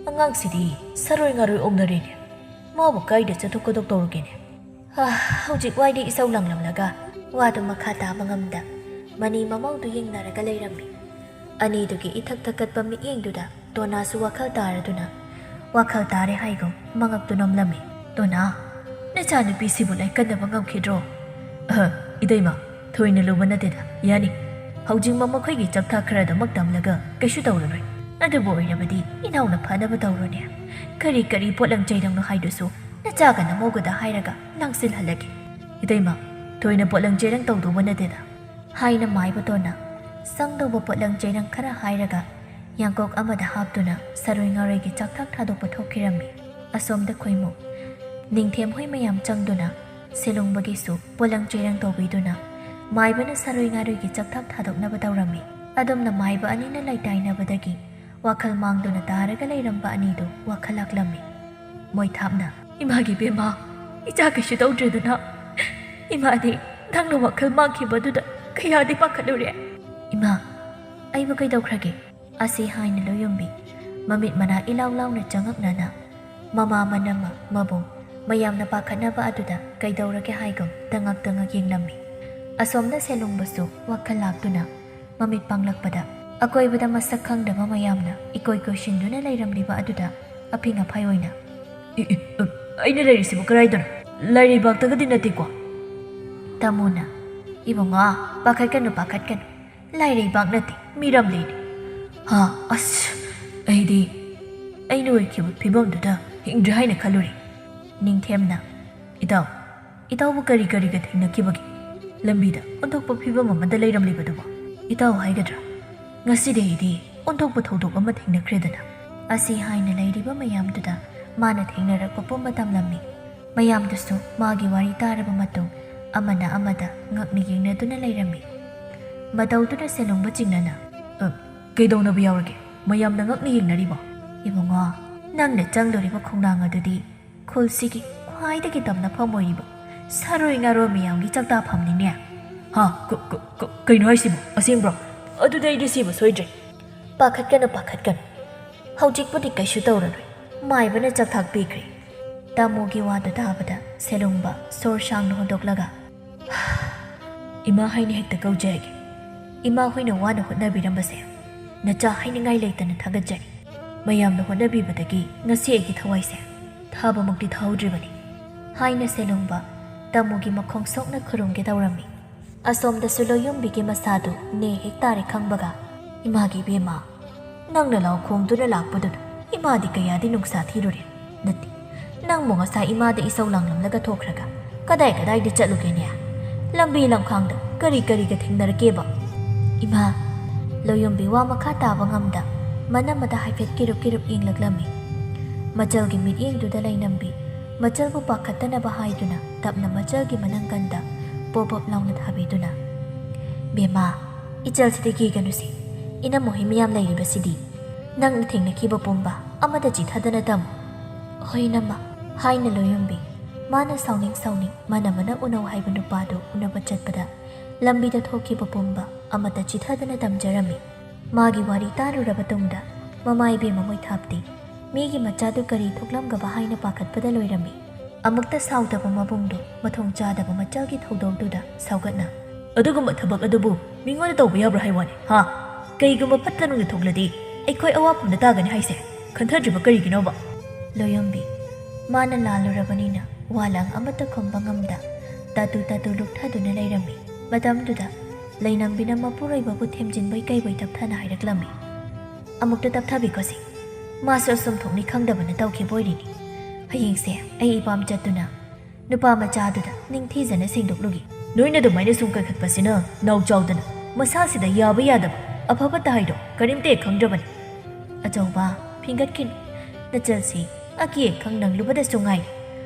ꯑꯉꯥꯡꯁꯤꯗꯤ ꯁꯥꯔꯣꯏ ꯉꯥꯔꯣꯏ ꯑꯣꯟꯅꯔꯦꯅꯦ꯫ ꯃꯥꯕꯨ ꯀꯥꯏꯗ ꯆꯠꯊꯣꯛ ꯈꯣꯠꯇꯣꯛ ꯇꯧꯔꯨꯒꯦꯅꯦ?" ꯍꯥ, ꯍꯧꯖꯤꯛ ꯋꯥꯏꯗꯤ ꯏꯁꯧ ꯂꯥꯡꯂꯝꯂꯒ ꯋꯥꯗꯨ ꯃꯈꯥ ꯇꯥꯕ ꯉꯝꯗ ꯃꯅꯤ ꯃꯃꯧꯗꯨ ꯌꯦꯡꯅꯔꯒ ꯂꯩꯔꯝꯃꯤ꯫ ꯑꯅꯤꯗꯨꯒꯤ ꯏꯊꯛ ꯊꯛꯀꯠꯄ ꯃꯤꯠꯌꯦꯡꯗꯨꯗ ꯇꯣꯅꯥꯁꯨ ꯋꯥꯈꯜ ꯇꯥꯔꯗꯨꯅ, ꯋꯥꯈꯜ ꯇꯥꯔꯦ ꯍꯥꯏꯒꯨꯝ ꯃꯉꯛꯇꯨ ꯅꯣꯝꯂꯝꯃꯤ꯫ "ꯇꯣꯅꯥ, ꯅꯆꯥꯅꯨꯄꯤꯁꯤꯕꯨ ꯂꯥꯏꯀꯠꯅꯕ ꯉꯝꯈꯤꯗ꯭ꯔꯣ?" "ꯑꯍ, ꯏꯇꯩꯃ, ꯊꯣꯏꯅ ꯂꯨꯕ ꯅꯠꯇꯦꯗ, ꯌꯥꯅꯤ꯫ ꯍꯧꯖꯤꯛꯃꯛ ꯃꯈꯣꯏꯒꯤ ꯆꯥꯛꯊꯥꯛ ꯈꯔꯗꯃꯛ ꯇꯝꯂꯒ ꯀꯩꯁꯨ ꯇꯧꯔꯔꯣꯏ꯫ ꯑꯗꯨꯕꯨ ꯑꯣꯏꯔꯕꯗꯤ ꯏꯅꯥꯎꯅ ꯐꯅꯕ ꯇꯧꯔꯣꯅꯦ꯫ ꯀꯔꯤ ꯀꯔꯤ ꯄꯣꯠꯂꯪ ꯆꯩꯔꯪꯅꯣ ꯍꯥꯏꯗꯨꯁꯨ ꯅꯆꯥꯒ ꯅꯃꯧꯒꯗ ꯍꯥꯏꯔꯒ ꯂꯥꯡꯁꯤꯜꯍꯜꯂꯒꯦ꯫" "ꯏꯇꯩꯃ, ꯊꯣꯏꯅ ꯄꯣꯠꯂꯪ ꯆꯩꯔꯪ ꯇꯧꯗꯧꯕ ꯅꯠꯇꯦꯗ," ꯍꯥꯏꯅ ꯃꯥꯏꯕ ꯇꯣꯟꯅ ꯆꯪꯗꯧꯕ ꯄꯣꯠꯂꯪ ꯆꯩꯔꯪ ꯈꯔ ꯍꯥꯏꯔꯒ ꯌꯥꯡꯀꯣꯛ ꯑꯃꯗ ꯍꯥꯞꯇꯨꯅ ꯁꯥꯔꯣꯏ ꯉꯥꯔꯣꯏꯒꯤ ꯆꯥꯛꯊꯥꯛ ꯊꯥꯗꯣꯛꯄ ꯊꯣꯛꯈꯤꯔꯝꯃꯤ꯫ ꯑꯁꯣꯝꯗ ꯈꯣꯏꯃꯨ, ꯅꯤꯡꯊꯦꯝ ꯍꯣꯏ ꯃꯌꯥꯝ ꯆꯪꯗꯨꯅ ꯁꯦꯂꯨꯡꯕꯒꯤꯁꯨ ꯄꯣꯠꯂꯪ ꯆꯩꯔꯪ ꯇꯧꯕꯤꯗꯨꯅ ꯃꯥꯏꯕꯅ ꯁꯥꯔꯣꯏ ꯉꯥꯔꯣꯏꯒꯤ ꯆꯥꯛꯊꯥꯛ ꯊꯥꯗꯣꯛꯅꯕ ꯇꯧꯔꯝꯃꯤ꯫ ꯑꯗꯨꯝꯅ ꯃꯥꯏꯕ ꯑꯅꯤꯅ ꯂꯩꯇꯥꯏꯅꯕꯗꯒꯤ ꯋꯥꯈꯜ ꯃꯥꯡꯗꯨꯅ ꯇꯥꯔꯒ ꯂꯩꯔꯝꯕ ꯑꯅꯤꯗꯨ ꯋꯥꯈꯜ ꯂꯥꯛꯂꯝꯃꯤ꯫ ꯃꯣꯏ ꯊꯥꯞꯅ, "ꯏꯃꯥꯒꯤ ꯏꯕꯦꯝꯃ, ꯏꯆꯥ ꯀꯩꯁꯨ ꯇꯧꯗ꯭ꯔꯦꯗꯅ? ꯏꯃꯥꯗꯤ ꯅꯪꯅ ꯋꯥꯈꯜ ꯃꯥꯡꯈꯤꯕꯗꯨꯗ ꯀꯌꯥꯗꯤ ꯄꯥꯈꯠꯂꯨꯔꯦ꯫" "ꯏꯃꯥ, ꯑꯩꯕꯨ ꯀꯩꯗꯧꯈ꯭ꯔꯒꯦ?" ꯑꯁꯤ ꯍꯥꯏꯅ ꯂꯣꯌꯨꯝꯕꯤ ꯃꯃꯤꯠ ꯃꯅꯥ ꯏꯂꯥꯎ ꯂꯥꯎꯅ ꯆꯉꯛꯅꯅ ꯃꯃꯥ ꯃꯅꯝꯃ ꯃꯕꯨꯡ ꯃꯌꯥꯝꯅ ꯄꯥꯈꯠꯅꯕ ꯑꯗꯨꯗ ꯀꯩꯗꯧꯔꯒꯦ ꯍꯥꯏꯒꯨꯝ ꯇꯉꯛ ꯇꯉꯛ ꯌꯦꯡꯂꯝꯃꯤ꯫ ꯑꯁꯣꯝꯗ ꯁꯦꯂꯨꯡꯕꯁꯨ ꯋꯥꯈꯜ ꯂꯥꯛꯇꯨꯅ ꯃꯃꯤꯠ ꯄꯥꯡꯂꯛꯄꯗ ꯑꯀꯣꯏꯕꯗ ꯃꯁꯛ ꯈꯪꯗꯕ ꯃꯌꯥꯝꯅ ꯏꯀꯣꯏ ꯀꯣꯏꯁꯤꯟꯗꯨꯅ ꯂꯩꯔꯝꯂꯤꯕ ꯑꯗꯨꯗ ꯑꯐꯤꯡ ꯑꯐꯥꯏ ꯑꯣꯏꯅ, "ꯏ, ꯏ, ꯑ, ꯑꯩꯅ ꯂꯩꯔꯤꯁꯤꯕꯨ ꯀꯗꯥꯏꯗꯅꯣ? ꯂꯥꯏꯔꯩꯕꯥꯛꯇꯒꯗꯤ ꯅꯠꯇꯦꯀꯣ?" ꯇꯥꯃꯣꯅ, "ꯏꯕꯨꯡꯉꯣ, ꯄꯥꯈꯠꯀꯅꯨ, ꯄꯥꯈꯠꯀꯅꯨ꯫ ꯂꯥꯏꯔꯩꯕꯥꯛ ꯅꯠꯇꯦ, ꯃꯤꯔꯝꯂꯤꯅꯤ꯫" "ꯍꯥ? ꯑꯁ, ꯑꯩꯗꯤ ꯑꯩꯅ ꯑꯣꯏꯈꯤꯕ ꯐꯤꯕꯝꯗꯨꯗ ꯍꯤꯡꯗ꯭ꯔꯦ ꯍꯥꯏꯅ ꯈꯜꯂꯨꯔꯦ꯫" ꯅꯤꯡꯊꯦꯝꯅ, "ꯏꯇꯥꯎ, ꯏꯇꯥꯎꯕꯨ ꯀꯔꯤ ꯀꯔꯤꯒ ꯊꯦꯡꯅꯈꯤꯕꯒꯦ? ꯂꯝꯕꯤꯗ ꯑꯣꯟꯊꯣꯛꯄ ꯐꯤꯕꯝ ꯑꯃꯗ ꯂꯩꯔꯝꯂꯤꯕꯗꯨꯕꯨ ꯏꯇꯥꯎ ꯍꯥꯏꯒꯗ꯭ꯔꯥ? ꯉꯁꯤꯗꯤ ꯑꯩꯗꯤ ꯑꯣꯟꯊꯣꯛꯄ ꯊꯧꯗꯣꯛ ꯑꯃ ꯊꯦꯡꯅꯈ꯭ꯔꯦꯗꯅ꯫" ꯑꯁꯤ ꯍꯥꯏꯅ ꯂꯩꯔꯤꯕ ꯃꯌꯥꯝꯗꯨꯗ ꯃꯥꯅ ꯊꯦꯡꯅꯔꯛꯄ ꯄꯨꯝꯕ ꯇꯝꯂꯝꯃꯤ꯫ ꯃꯌꯥꯝꯗꯨꯁꯨ ꯃꯥꯒꯤ ꯋꯥꯔꯤ ꯇꯥꯔꯕ ꯃꯇꯨꯡ ꯑꯃꯅ ꯑꯃꯗ ꯉꯛꯅ ꯌꯦꯡꯅꯗꯨꯅ ꯂꯩꯔꯝꯃꯤ꯫ ꯃꯇꯧꯗꯨꯅ ꯁꯦꯂꯣꯡꯕ ꯆꯤꯡꯅꯅ, "ꯑ, ꯀꯩꯗꯧꯅꯕ ꯌꯥꯎꯔꯒꯦ? ꯃꯌꯥꯝꯅ ꯉꯛꯅ ꯌꯦꯡꯅꯔꯤꯕꯣ?" "ꯏꯕꯨꯡꯉꯣ, ꯅꯪꯅ ꯆꯪꯗꯣꯔꯤꯕ ꯈꯣꯡꯅꯥꯡ ꯑꯗꯨꯗꯤ ꯈꯨꯜꯁꯤꯒꯤ ꯈ꯭ꯋꯥꯏꯗꯒꯤ ꯇꯝꯅꯐꯝ ꯑꯣꯏꯔꯤꯕ ꯁꯥꯔꯣꯏ ꯉꯥꯔꯣꯏ ꯃꯌꯥꯝꯒꯤ ꯆꯥꯛꯇꯥꯐꯝꯅꯤꯅꯦ꯫" "ꯍꯥ? ꯀ-, ꯀ-, ꯀ-, ꯀꯩꯅꯣ ꯍꯥꯏꯁꯤꯕꯣ? ꯑꯁꯦꯡꯕ꯭ꯔꯣ? ꯑꯗꯨꯗꯤ ꯑꯩꯗꯤ ꯁꯤꯕ ꯁꯣꯏꯗ꯭ꯔꯦ꯫" "ꯄꯥꯈꯠꯀꯅꯨ, ꯄꯥꯈꯠꯀꯅꯨ꯫ ꯍꯧꯖꯤꯛꯄꯨꯗꯤ ꯀꯩꯁꯨ ꯇꯧꯔꯔꯣꯏ꯫ ꯃꯥꯏꯕꯅ ꯆꯥꯛꯊꯥꯛ ꯄꯤꯈ꯭ꯔꯦ꯫" ꯇꯥꯃꯣꯒꯤ ꯋꯥꯗꯨ ꯇꯥꯕꯗ ꯁꯦꯂꯣꯡꯕ ꯁꯣꯔ ꯁꯥꯡꯅ ꯍꯣꯟꯗꯣꯛꯂꯒ, "ꯏꯃꯥ ꯍꯥꯏꯅ ꯍꯦꯛꯇ ꯀꯧꯖꯔꯒꯦ꯫ ꯏꯃꯥ ꯍꯣꯏꯅ ꯋꯥꯅ ꯍꯣꯠꯅꯕꯤꯔꯝꯕꯁꯦ ꯅꯆꯥ ꯍꯥꯏꯅꯤꯡꯉꯥꯏ ꯂꯩꯇꯅ ꯊꯥꯒꯠꯆꯔꯤ꯫ ꯃꯌꯥꯝꯅ ꯍꯣꯠꯅꯕꯤꯕꯗꯒꯤ ꯉꯁꯤ ꯑꯩꯒꯤ ꯊꯋꯥꯏꯁꯦ ꯊꯥꯕꯃꯛꯇꯤ ꯊꯥꯍꯧꯗ꯭ꯔꯤꯕꯅꯤ," ꯍꯥꯏꯅ ꯁꯦꯂꯣꯡꯕ ꯇꯥꯃꯣꯒꯤ ꯃꯈꯣꯡ ꯁꯣꯛꯅ ꯈꯨꯔꯨꯝꯒꯦ ꯇꯧꯔꯝꯃꯤ꯫ ꯑꯁꯣꯝꯗꯁꯨ ꯂꯣꯌꯨꯝꯕꯤꯒꯤ ꯃꯁꯥꯗꯨ ꯅꯦ ꯍꯦꯛ ꯇꯥꯔꯦ ꯈꯪꯕꯒ, "ꯏꯃꯥꯒꯤ ꯏꯕꯦꯝꯃ, ꯅꯪꯅ ꯂꯥꯎ ꯈꯣꯡꯗꯨꯅ ꯂꯥꯛꯄꯗꯨꯅ ꯏꯃꯥꯗꯤ ꯀꯌꯥꯗꯤ ꯅꯨꯡꯁꯥ ꯊꯤꯔꯨꯔꯦ꯫ ꯅꯠꯇꯦ, ꯅꯪꯕꯨ ꯉꯁꯥꯏ ꯏꯃꯥꯗ ꯏꯁꯧ ꯂꯥꯡꯂꯝꯂꯒ ꯊꯣꯛꯈ꯭ꯔꯒ ꯀꯗꯥꯏ ꯀꯗꯥꯏꯗ ꯆꯠꯂꯨꯒꯦꯅꯦ? ꯂꯝꯕꯤ ꯂꯝꯈꯥꯡꯗ ꯀꯔꯤ ꯀꯔꯤꯒ ꯊꯦꯡꯅꯔꯛꯀꯦꯕ?" ꯏꯃꯥ, ꯂꯣꯌꯨꯝꯕꯤ ꯋꯥ ꯃꯈꯥ ꯇꯥꯕ ꯉꯝꯗ ꯃꯅꯝꯃꯗ ꯍꯥꯏꯐꯦꯠ ꯀꯤꯔꯨꯞ ꯀꯤꯔꯨꯞ ꯌꯦꯡꯂꯛꯂꯝꯃꯤ꯫ ꯃꯆꯜꯒꯤ ꯃꯤꯠꯌꯦꯡꯗꯨꯗ ꯂꯩꯅꯝꯕꯤ ꯃꯆꯜꯕꯨ ꯄꯥꯈꯠꯇꯅꯕ ꯍꯥꯏꯗꯨꯅ ꯇꯞꯅ ꯃꯆꯜꯒꯤ ꯃꯅꯪꯒꯟꯗ ꯄꯣꯞ ꯄꯣꯞ ꯂꯥꯎꯅ ꯊꯥꯕꯤꯗꯨꯅ, "ꯕꯦꯝꯃ, ꯏꯆꯜꯁꯤꯗ ꯀꯤꯒꯅꯨꯁꯦ꯫ ꯏꯅꯝꯃ ꯍꯣꯏ ꯃꯌꯥꯝ ꯂꯩꯔꯤꯕꯁꯤꯗꯤ꯫ ꯅꯪꯅ ꯊꯦꯡꯅꯈꯤꯕ ꯄꯨꯝꯕ ꯑꯃꯠꯇ ꯆꯤꯊꯗꯅ ꯇꯝꯃꯨ꯫" "ꯍꯣꯏ ꯏꯅꯝꯃ," ꯍꯥꯏꯅ ꯂꯣꯌꯨꯝꯕꯤ ꯃꯥꯅ ꯁꯥꯎꯅꯤꯡ ꯁꯥꯎꯅꯤꯡ ꯃꯅꯝꯃꯅ ꯎꯅꯧ ꯍꯥꯏꯕ ꯅꯨꯄꯥꯗꯨ ꯎꯅꯕ ꯆꯠꯄꯗ ꯂꯝꯕꯤꯗ ꯊꯣꯛꯈꯤꯕ ꯄꯨꯝꯕ ꯑꯃꯠꯇ ꯆꯤꯊꯗꯅ ꯇꯝꯖꯔꯝꯃꯤ꯫ ꯃꯥꯒꯤ ꯋꯥꯔꯤ ꯇꯥꯔꯨꯔꯕ ꯇꯨꯡꯗ ꯃꯃꯥ ꯏꯕꯦꯝꯃ ꯃꯣꯏꯊꯥꯞꯇꯤ ꯃꯤꯒꯤ ꯃꯆꯥꯗꯨ ꯀꯔꯤ ꯊꯣꯛꯂꯝꯒꯕ ꯍꯥꯏꯅ ꯄꯥꯈꯠꯄꯗ ꯂꯣꯏꯔꯝꯃꯤ꯫ ꯑꯃꯨꯛꯇ ꯁꯥꯎꯗꯕ ꯃꯕꯨꯡꯗꯣ ꯃꯊꯣꯡ ꯆꯥꯗꯕ ꯃꯆꯜꯒꯤ ꯊꯧꯗꯣꯛꯇꯨꯗ ꯁꯥꯎꯒꯠꯅ, "ꯑꯗꯨꯒꯨꯝꯕ ꯊꯕꯛ ꯑꯗꯨꯕꯨ ꯃꯤꯉꯣꯟꯗ ꯇꯧꯕ ꯌꯥꯕ꯭ꯔꯥ ꯍꯥꯏ ꯋꯥꯅꯤ, ꯍꯥ? ꯀꯩꯒꯨꯝꯕ ꯐꯠꯇ ꯅꯨꯡꯗ ꯊꯣꯛꯂꯗꯤ ꯑꯩꯈꯣꯏ ꯑꯋꯥꯐꯝꯗ ꯇꯥꯒꯅꯤ ꯍꯥꯏꯁꯦ ꯈꯟꯊꯗ꯭ꯔꯤꯕ ꯀꯔꯤꯒꯤꯅꯣꯕ?" ꯂꯣꯌꯝꯕꯤ, ꯃꯥꯅ ꯂꯥꯜꯂꯨꯔꯕꯅꯤꯅ ꯋꯥ ꯂꯥꯡ ꯑꯃꯠꯇ ꯈꯨꯝꯕ ꯉꯝꯗ ꯇꯥꯇꯨ ꯇꯥꯇꯨ ꯂꯨꯞꯊꯗꯨꯅ ꯂꯩꯔꯝꯃꯤ꯫ ꯃꯇꯝꯗꯨꯗ ꯂꯩꯅꯝꯕꯤꯅ ꯃꯄꯨꯔꯣꯏꯕꯕꯨ ꯊꯦꯝꯖꯤꯟꯕꯣꯏ ꯀꯩꯕꯣꯏ ꯇꯞꯊꯅ ꯍꯥꯏꯔꯛꯂꯝꯃꯤ, "ꯑꯃꯨꯛꯇ ꯇꯞꯊꯕꯤꯈꯣꯁꯤ꯫ ꯃꯥꯁꯨ ꯑꯁꯨꯝ ꯊꯣꯛꯅꯤ ꯈꯪꯗꯕꯅ ꯇꯧꯈꯤꯕ ꯑꯣꯏꯔꯤꯅꯤ꯫ ꯍꯌꯦꯡꯁꯦ ꯑꯩ ꯏꯄꯥꯝ ꯆꯠꯇꯨꯅ ꯅꯨꯄꯥ ꯃꯆꯥꯗꯨꯗ ꯅꯤꯡꯊꯤꯖꯅ ꯁꯦꯡꯗꯣꯛꯂꯨꯒꯦ꯫ ꯅꯣꯏꯅ ꯑꯗꯨꯃꯥꯏꯅ ꯁꯨꯝ ꯀꯟꯈꯠꯄꯁꯤꯅ ꯅꯥꯎ ꯆꯥꯎꯗꯅ ꯃꯁꯥꯁꯤꯗ ꯌꯥꯕ ꯌꯥꯗꯕ ꯑꯐ ꯐꯠꯇ ꯍꯥꯏꯗꯣ ꯀꯔꯤꯝꯇ ꯍꯦꯛ ꯈꯪꯗ꯭ꯔꯕꯅꯤ꯫" "ꯑꯆꯧꯕ, ꯐꯤꯡꯒꯠꯈꯤꯅꯨ꯫ ꯅꯆꯜꯁꯤ ꯑꯀꯤ ꯑꯈꯪ ꯅꯪꯂꯨꯕꯗꯁꯨ ꯉꯥꯏꯔꯤ꯫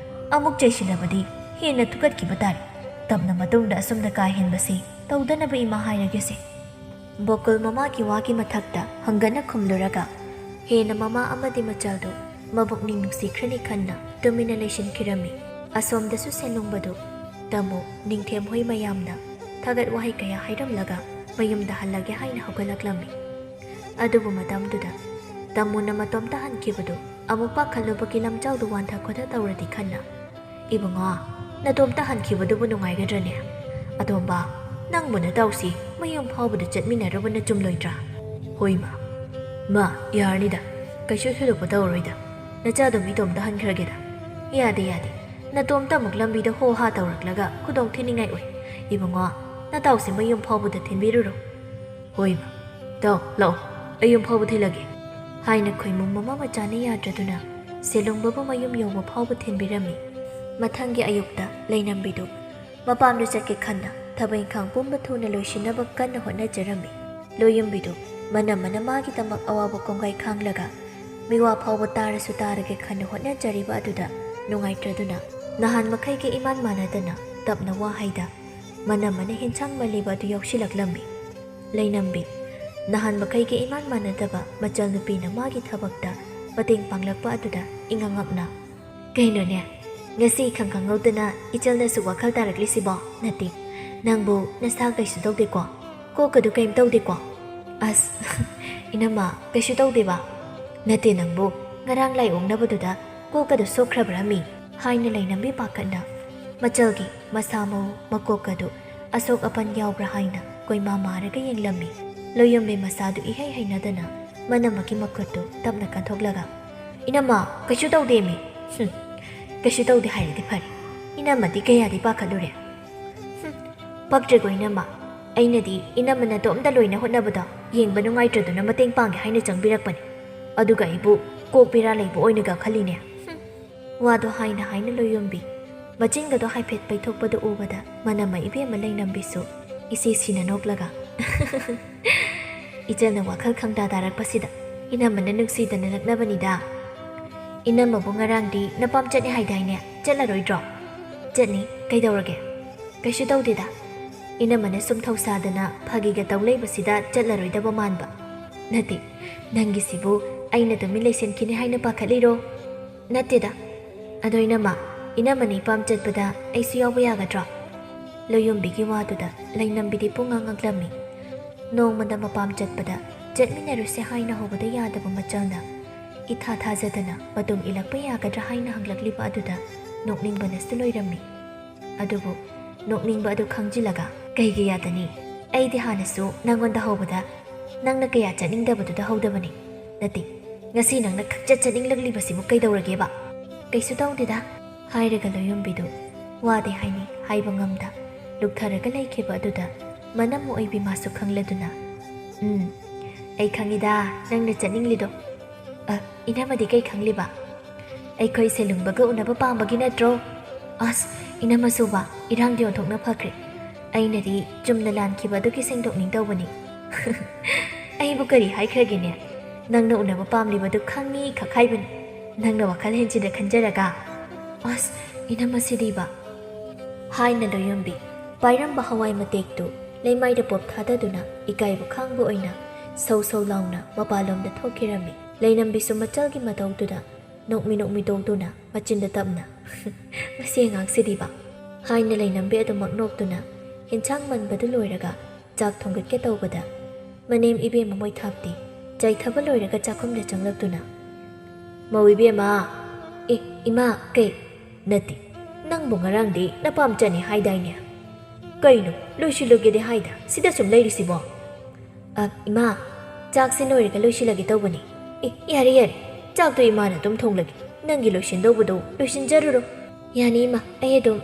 ꯑꯃꯨꯛ ꯆꯩꯁꯤꯜꯂꯕꯗꯤ ꯍꯦꯟꯅ ꯊꯨꯀꯠꯈꯤꯕ ꯇꯥꯔꯦ꯫ ꯇꯞꯅ ꯃꯇꯨꯡꯗ ꯑꯁꯨꯝꯅ ꯀꯥ ꯍꯦꯟꯕꯁꯤ ꯇꯧꯗꯅꯕ ꯏꯃꯥ ꯍꯥꯏꯔꯒꯦꯁꯦ꯫ ꯕꯣꯀꯨꯜ ꯃꯃꯥꯒꯤ ꯋꯥꯒꯤ ꯃꯊꯛꯇ ꯍꯪꯒꯠꯅ ꯈꯨꯝꯂꯨꯔꯒ ꯍꯦꯟꯅ ꯃꯃꯥ ꯑꯃꯗꯤ ꯃꯆꯜꯗꯨ ꯃꯕꯨꯛꯅꯤꯡ ꯅꯨꯡꯁꯤꯈ꯭ꯔꯅꯤ ꯈꯟꯅ ꯇꯨꯃꯤꯟꯅ ꯂꯩꯁꯤꯟꯈꯤꯔꯝꯃꯤ꯫ ꯑꯁꯣꯝꯗꯁꯨ ꯁꯦꯂꯨꯡꯕꯗꯨ ꯇꯥꯃꯣ ꯅꯤꯡꯊꯦꯝ ꯍꯣꯏ ꯃꯌꯥꯝꯅ ꯊꯥꯒꯠ ꯋꯥꯍꯩ ꯀꯌꯥ ꯍꯥꯏꯔꯝꯂꯒ ꯃꯌꯨꯝꯗ ꯍꯜꯂꯒꯦ ꯍꯥꯏꯅ ꯍꯧꯒꯠꯂꯛꯂꯝꯃꯤ꯫ ꯑꯗꯨꯕꯨ ꯃꯇꯝꯗꯨꯗ ꯇꯥꯃꯣꯅ ꯃꯇꯣꯝꯇ ꯍꯟꯈꯤꯕꯗꯨ ꯑꯃꯨꯛ ꯄꯥꯈꯠꯂꯨꯕꯒꯤ ꯂꯝꯖꯥꯎꯗꯨ ꯋꯥꯟꯊ ꯈꯣꯠꯊ ꯇꯧꯔꯗꯤ ꯈꯟꯅ, "ꯏꯕꯨꯡꯉꯣ, ꯅꯇꯣꯝꯇ ꯍꯟꯈꯤꯕꯗꯨꯕꯨ ꯅꯨꯡꯉꯥꯏꯒꯗ꯭ꯔꯅꯦ? ꯑꯇꯣꯝꯕ, ꯅꯪꯕꯨ ꯅꯇꯥꯎꯁꯤ ꯃꯌꯨꯝ ꯐꯥꯎꯕꯗ ꯆꯠꯃꯤꯟꯅꯔꯨꯕꯅ ꯆꯨꯝꯂꯣꯏꯗ꯭ꯔꯥ?" "ꯍꯣꯏ ꯃꯥ꯫ ꯃꯥ, ꯌꯥꯔꯅꯤꯗ, ꯀꯩꯁꯨ ꯊꯣꯏꯗꯣꯛꯄ ꯇꯧꯔꯣꯏꯗ꯫ ꯅꯆꯥꯗꯨ ꯃꯤꯇꯣꯝꯇ ꯍꯟꯈ꯭ꯔꯒꯦꯗ꯫" "ꯌꯥꯗꯦ, ꯌꯥꯗꯦ꯫ ꯅꯇꯣꯝꯇ ꯑꯃꯨꯛ ꯂꯝꯕꯤꯗ ꯍꯣ ꯍꯥ ꯇꯧꯔꯛꯂꯒ ꯈꯨꯗꯣꯡ ꯊꯤꯅꯤꯡꯉꯥꯏ ꯑꯣꯏ꯫ ꯏꯕꯨꯡꯉꯣ, ꯅꯇꯥꯎꯁꯤ ꯃꯌꯨꯝ ꯐꯥꯎꯕꯗ ꯊꯤꯟꯕꯤꯔꯨꯔꯣ꯫" "ꯍꯣꯏ ꯃꯥ꯫ ꯇꯥꯎ, ꯂꯥꯛꯑꯣ, ꯑꯩ ꯌꯨꯝ ꯐꯥꯎꯕ ꯊꯤꯜꯂꯒꯦ," ꯍꯥꯏꯅ ꯈꯣꯏꯃꯨ ꯃꯃꯥ ꯃꯆꯥꯅ ꯌꯥꯗ꯭ꯔꯗꯨꯅ ꯁꯦꯂꯨꯡꯕꯕꯨ ꯃꯌꯨꯝ ꯌꯧꯕ ꯐꯥꯎꯕ ꯊꯤꯟꯕꯤꯔꯝꯃꯤ꯫ ꯃꯊꯪꯒꯤ ꯑꯌꯨꯛꯇ ꯂꯩꯅꯝꯕꯤꯗꯨ ꯃꯄꯥꯝꯗ ꯆꯠꯀꯦ ꯈꯟꯅ ꯊꯕꯛ ꯏꯪꯈꯥꯡ ꯄꯨꯝꯕ ꯊꯨꯅ ꯂꯣꯏꯁꯤꯟꯅꯕ ꯀꯟꯅ ꯍꯣꯠꯅꯖꯔꯝꯃꯤ꯫ ꯂꯣꯌꯨꯝꯕꯤꯗꯨ ꯃꯅꯝꯃꯅ ꯃꯥꯒꯤꯗꯃꯛ ꯑꯋꯥꯕ ꯀꯣꯡꯒꯥꯏ ꯈꯥꯡꯂꯒ ꯃꯤꯋꯥ ꯐꯥꯎꯕ ꯇꯥꯔꯁꯨ ꯇꯥꯔꯒꯦ ꯈꯟꯅ ꯍꯣꯠꯅꯖꯔꯤꯕ ꯑꯗꯨꯗ ꯅꯨꯡꯉꯥꯏꯇ꯭ꯔꯗꯨꯅ ꯅꯍꯥꯟ ꯃꯈꯩꯒ ꯏꯃꯥꯟ ꯃꯥꯟꯅꯗꯅ ꯇꯞꯅ ꯋꯥ ꯍꯥꯏꯗ ꯃꯅꯝꯃꯅ ꯍꯦꯟꯁꯥꯡ ꯃꯜꯂꯤꯕ ꯑꯗꯨ ꯌꯥꯎꯁꯤꯜꯂꯛꯂꯝꯃꯤ꯫ ꯂꯩꯅꯝꯕꯤ, ꯅꯍꯥꯟ ꯃꯈꯩꯒ ꯏꯃꯥꯟ ꯃꯥꯟꯅꯗꯕ ꯃꯆꯜ ꯅꯨꯄꯤꯅ ꯃꯥꯒꯤ ꯊꯕꯛꯇ ꯃꯇꯦꯡ ꯄꯥꯡꯂꯛꯄ ꯑꯗꯨꯗ ꯏꯉꯛꯉꯛꯅ, "ꯀꯩꯅꯣꯅꯦ, ꯉꯁꯤ ꯏꯈꯪ ꯈꯪꯍꯧꯗꯅ ꯏꯆꯜꯅꯁꯨ ꯋꯥꯈꯜ ꯇꯥꯔꯛꯂꯤꯁꯤꯕꯣ? ꯅꯠꯇꯦ, ꯅꯪꯕꯨ ꯅꯁꯥ ꯀꯩꯁꯨ ꯇꯧꯗꯦꯀꯣ? ꯀꯣꯛꯀꯗꯨ ꯀꯩꯝ ꯇꯧꯗꯦꯀꯣ?" "ꯑꯁ, ꯏꯅꯝꯃ, ꯀꯩꯁꯨ ꯇꯧꯗꯦꯕ꯫ ꯅꯠꯇꯦ, ꯅꯪꯕꯨ ꯉꯔꯥꯡ ꯂꯥꯏ ꯑꯣꯛꯅꯕꯗꯨꯗ ꯀꯣꯛꯀꯗꯨ ꯁꯣꯛꯈ꯭ꯔꯕ꯭ꯔꯥ ꯃꯤ?" ꯍꯥꯏꯅ ꯂꯩꯅꯝꯕꯤ ꯄꯥꯈꯠꯅ ꯃꯆꯜꯒꯤ ꯃꯁꯥ ꯃꯎ ꯃꯀꯣꯛꯀꯗꯨ ꯑꯁꯣꯛ ꯑꯄꯟ ꯌꯥꯎꯕ꯭ꯔꯥ ꯍꯥꯏꯅ ꯀꯣꯏꯃꯥ ꯃꯥꯔꯒ ꯌꯦꯡꯂꯝꯃꯤ꯫ ꯂꯣꯌꯨꯝꯕꯤ ꯃꯁꯥꯗꯨ ꯏꯍꯩ ꯍꯩꯅꯗꯅ ꯃꯅꯝꯃꯒꯤ ꯃꯈꯨꯠꯇꯨ ꯇꯞꯅ ꯀꯟꯊꯣꯛꯂꯒ, "ꯏꯅꯝꯃ, ꯀꯩꯁꯨ ꯇꯧꯗꯦꯃꯤ꯫" "ꯍꯨꯝ, ꯀꯩꯁꯨ ꯇꯧꯗꯦ ꯍꯥꯏꯔꯗꯤ ꯐꯔꯦ꯫ ꯏꯅꯝꯃꯗꯤ ꯀꯌꯥꯗꯤ ꯄꯥꯈꯠꯂꯨꯔꯦ꯫" "ꯍꯨꯝ, ꯄꯛꯇ꯭ꯔꯦꯀꯣ ꯏꯅꯝꯃ꯫ ꯑꯩꯅꯗꯤ ꯏꯅꯝꯃ ꯅꯇꯣꯝꯇ ꯂꯣꯏꯅ ꯍꯣꯠꯅꯕꯗꯣ ꯌꯦꯡꯕ ꯅꯨꯡꯉꯥꯏꯇ꯭ꯔꯗꯨꯅ ꯃꯇꯦꯡ ꯄꯥꯡꯒꯦ ꯍꯥꯏꯅ ꯆꯪꯕꯤꯔꯛꯄꯅꯤ꯫ ꯑꯗꯨꯒ ꯑꯩꯕꯨ ꯀꯣꯛ ꯕꯦꯔꯥ ꯂꯩꯕ ꯑꯣꯏꯅꯒ ꯈꯜꯂꯤꯅꯦ꯫" ꯍꯨꯝ꯫ ꯋꯥꯗꯣ ꯍꯥꯏꯅ ꯍꯥꯏꯅ ꯂꯣꯌꯨꯝꯕꯤ ꯃꯆꯤꯟꯒꯗꯣ ꯍꯥꯏꯐꯦꯠ ꯄꯩꯊꯣꯛꯄꯗꯨ ꯎꯕꯗ ꯃꯅꯝꯃ ꯏꯕꯦꯝꯃ ꯂꯩꯅꯝꯕꯤꯁꯨ ꯏꯁꯤ ꯁꯤꯅ ꯅꯣꯛꯂꯒ, "ꯏꯆꯜꯅ ꯋꯥꯈꯜ ꯈꯪꯇꯥ ꯇꯥꯔꯛꯄꯁꯤꯗ ꯏꯅꯝꯃꯅ ꯅꯨꯡꯁꯤꯗꯅ ꯂꯛꯅꯕꯅꯤꯗ꯫ ꯏꯅꯝꯃꯕꯨ ꯉꯔꯥꯡꯗꯤ ꯅꯄꯥꯝ ꯆꯠꯅꯤ ꯍꯥꯏꯗꯥꯏꯅꯦ? ꯆꯠꯂꯔꯣꯏꯗ꯭ꯔꯣ?" "ꯆꯠꯅꯤ, ꯀꯩꯗꯧꯔꯒꯦ?" "ꯀꯩꯁꯨ ꯇꯧꯗꯦꯗ, ꯏꯅꯝꯃꯅ ꯁꯨꯝ ꯊꯧꯁꯥꯗꯅ ꯐꯥꯒꯤꯒ ꯇꯧ ꯂꯩꯕꯁꯤꯗ ꯆꯠꯂꯔꯣꯏꯗꯕ ꯃꯥꯟꯕ꯫ ꯅꯠꯇꯦ, ꯅꯪꯒꯤꯁꯤꯕꯨ ꯑꯩꯅ ꯇꯨꯃꯤꯟ ꯂꯩꯁꯤꯟꯈꯤꯅꯤ ꯍꯥꯏꯅ ꯄꯥꯈꯠꯂꯤꯔꯣ?" "ꯅꯠꯇꯦꯗ꯫ ꯑꯗꯣ ꯏꯅꯝꯃ, ꯏꯅꯝꯃꯅ ꯏꯄꯥꯝ ꯆꯠꯄꯗ ꯑꯩꯁꯨ ꯌꯥꯎꯕ ꯌꯥꯒꯗ꯭ꯔꯣ?" ꯂꯣꯌꯨꯝꯕꯤꯒꯤ ꯋꯥꯗꯨꯗ ꯂꯩꯅꯝꯕꯤꯗꯤ ꯄꯨꯡꯉꯥꯡ ꯉꯛꯂꯝꯃꯤ꯫ ꯅꯣꯡꯃꯗ ꯃꯄꯥꯝ ꯆꯠꯄꯗ ꯆꯠꯃꯤꯟꯅꯔꯨꯁꯦ ꯍꯥꯏꯅ ꯍꯧꯕꯗ ꯌꯥꯗꯕ ꯃꯆꯜꯅ ꯏꯊꯥ ꯊꯥꯖꯗꯅ ꯃꯇꯨꯡ ꯏꯜꯂꯛꯄ ꯌꯥꯒꯗ꯭ꯔꯥ ꯍꯥꯏꯅ ꯍꯪꯂꯛꯂꯤꯕ ꯑꯗꯨꯗ ꯅꯣꯛꯅꯤꯡꯕꯅꯁꯨ ꯂꯣꯏꯔꯝꯃꯤ꯫ ꯑꯗꯨꯕꯨ ꯅꯣꯛꯅꯤꯡꯕ ꯑꯗꯨ ꯈꯪꯖꯤꯜꯂꯒ, "ꯀꯩꯒꯤ ꯌꯥꯗꯅꯤ? ꯑꯩꯗꯤ ꯍꯥꯟꯅꯁꯨ ꯅꯪꯉꯣꯟꯗ ꯍꯧꯕꯗ ꯅꯪꯅ ꯀꯌꯥ ꯆꯠꯅꯤꯡꯗꯕꯗꯨꯗ ꯍꯧꯗꯕꯅꯤ꯫ ꯅꯠꯇꯦ, ꯉꯁꯤ ꯅꯪꯅ ꯈꯪꯆꯠ ꯆꯠꯅꯤꯡꯂꯛꯂꯤꯕꯁꯤꯕꯨ ꯀꯩꯗꯧꯔꯒꯦꯕ?" "ꯀꯩꯁꯨ ꯇꯧꯗꯦꯗ," ꯍꯥꯏꯔꯒ ꯂꯣꯌꯨꯝꯕꯤꯗꯨ ꯋꯥꯗꯤ ꯍꯥꯏꯅꯤ ꯍꯥꯏꯕ ꯉꯝꯗ ꯂꯨꯛꯊꯔꯒ ꯂꯩꯈꯤꯕ ꯑꯗꯨꯗ ꯃꯅꯝ ꯑꯣꯏꯕꯤ ꯃꯥꯁꯨ ꯈꯪꯂꯗꯨꯅ, "ꯎꯝ, ꯑꯩ ꯈꯪꯉꯤꯗ ꯅꯪꯅ ꯆꯠꯅꯤꯡꯂꯤꯗꯣ꯫ ꯑ, ꯏꯅꯝꯃꯗꯤ ꯀꯩ ꯈꯪꯂꯤꯕ? ꯑꯩꯈꯣꯏ ꯁꯦꯂꯨꯡꯕꯒ ꯎꯅꯕ ꯄꯥꯝꯕꯒꯤ ꯅꯠꯇ꯭ꯔꯣ? ꯑꯁ, ꯏꯅꯝꯃꯁꯨꯕ, ꯏꯔꯥꯡꯗꯤ ꯑꯣꯟꯊꯣꯛꯅ ꯐꯈ꯭ꯔꯦ꯫ ꯑꯩꯅꯗꯤ ꯆꯨꯝꯅ ꯂꯥꯟꯈꯤꯕ ꯑꯗꯨꯒꯤ ꯁꯦꯡꯗꯣꯛꯅꯤꯡ ꯇꯧꯕꯅꯤ꯫" "ꯑꯩꯕꯨ ꯀꯔꯤ ꯍꯥꯏꯈ꯭ꯔꯒꯦꯅꯦ? ꯅꯪꯅ ꯎꯅꯕ ꯄꯥꯝꯂꯤꯕꯗꯨ ꯈꯪꯉꯤ ꯈꯛ ꯍꯥꯏꯕꯅꯤ꯫ ꯅꯪꯅ ꯋꯥꯈꯜ ꯍꯦꯟꯖꯤꯟꯅ ꯈꯟꯖꯔꯒ꯫" "ꯑꯁ, ꯏꯅꯝꯃꯁꯤꯗꯤꯕ!" ꯍꯥꯏꯅ ꯂꯣꯌꯨꯝꯕꯤ ꯄꯥꯏꯔꯝꯕ ꯍꯋꯥꯏ ꯃꯇꯦꯛꯇꯨ ꯂꯩꯃꯥꯏꯗ ꯄꯣꯞ ꯊꯥꯗꯗꯨꯅ ꯏꯀꯥꯏꯕ ꯈꯥꯡꯕ ꯑꯣꯏꯅ ꯁꯧ ꯁꯧ ꯂꯥꯎꯅ ꯃꯄꯥꯟꯂꯣꯝꯗ ꯊꯣꯛꯈꯤꯔꯝꯃꯤ꯫ ꯂꯩꯅꯝꯕꯤꯁꯨ ꯃꯆꯜꯒꯤ ꯃꯇꯧꯗꯨꯗ ꯅꯣꯛꯃꯤ ꯅꯣꯛꯃꯤ ꯇꯧꯗꯨꯅ ꯃꯆꯤꯟꯗ ꯇꯞꯅ, "ꯃꯁꯤ ꯑꯉꯥꯡꯁꯤꯗꯤꯕ!" ꯍꯥꯏꯅ ꯂꯩꯅꯝꯕꯤ ꯑꯗꯨꯃꯛ ꯅꯣꯛꯇꯨꯅ ꯍꯤꯟꯁꯥꯡ ꯃꯟꯕꯗꯨ ꯂꯣꯏꯔꯒ ꯆꯥꯛ ꯊꯣꯡꯒꯠꯀꯦ ꯇꯧꯕꯗ ꯃꯅꯦꯝ ꯏꯕꯦꯝꯃ ꯃꯣꯏꯊꯥꯞꯇꯤ ꯆꯥꯏꯊꯕ ꯂꯣꯏꯔꯒ ꯆꯥꯛꯈꯨꯝꯗ ꯆꯪꯂꯛꯇꯨꯅ, "ꯃꯧ ꯏꯕꯦꯝꯃ, ꯑꯦ, ꯏꯃꯥ, ꯀꯩ? ꯅꯠꯇꯦ, ꯅꯪꯕꯨ ꯉꯔꯥꯡꯗꯤ ꯅꯄꯥꯝ ꯆꯠꯅꯤ ꯍꯥꯏꯗꯥꯏꯅꯦ? ꯀꯩꯅꯣ, ꯂꯣꯏꯁꯤꯜꯂꯨꯒꯦꯗꯤ ꯍꯥꯏꯗ ꯁꯤꯗ ꯁꯨꯝ ꯂꯩꯔꯤꯁꯤꯕꯣ?" "ꯑ, ꯏꯃꯥ, ꯆꯥꯛꯁꯦ ꯂꯣꯏꯔꯒ ꯂꯣꯏꯁꯤꯜꯂꯒꯦ ꯇꯧꯕꯅꯤ꯫" "ꯑꯦ, ꯌꯥꯔꯦ, ꯌꯥꯔꯦ, ꯆꯥꯛꯇꯣ ꯏꯃꯥꯅ ꯑꯗꯨꯝ ꯊꯣꯡꯂꯒꯦ, ꯅꯪꯒꯤ ꯂꯣꯏꯁꯤꯟꯗꯧꯕꯗꯣ ꯂꯣꯏꯁꯤꯟꯖꯔꯨꯔꯣ꯫" "ꯌꯥꯅꯤ ꯏꯃꯥ, ꯑꯩ ꯑꯗꯨꯝ꯫"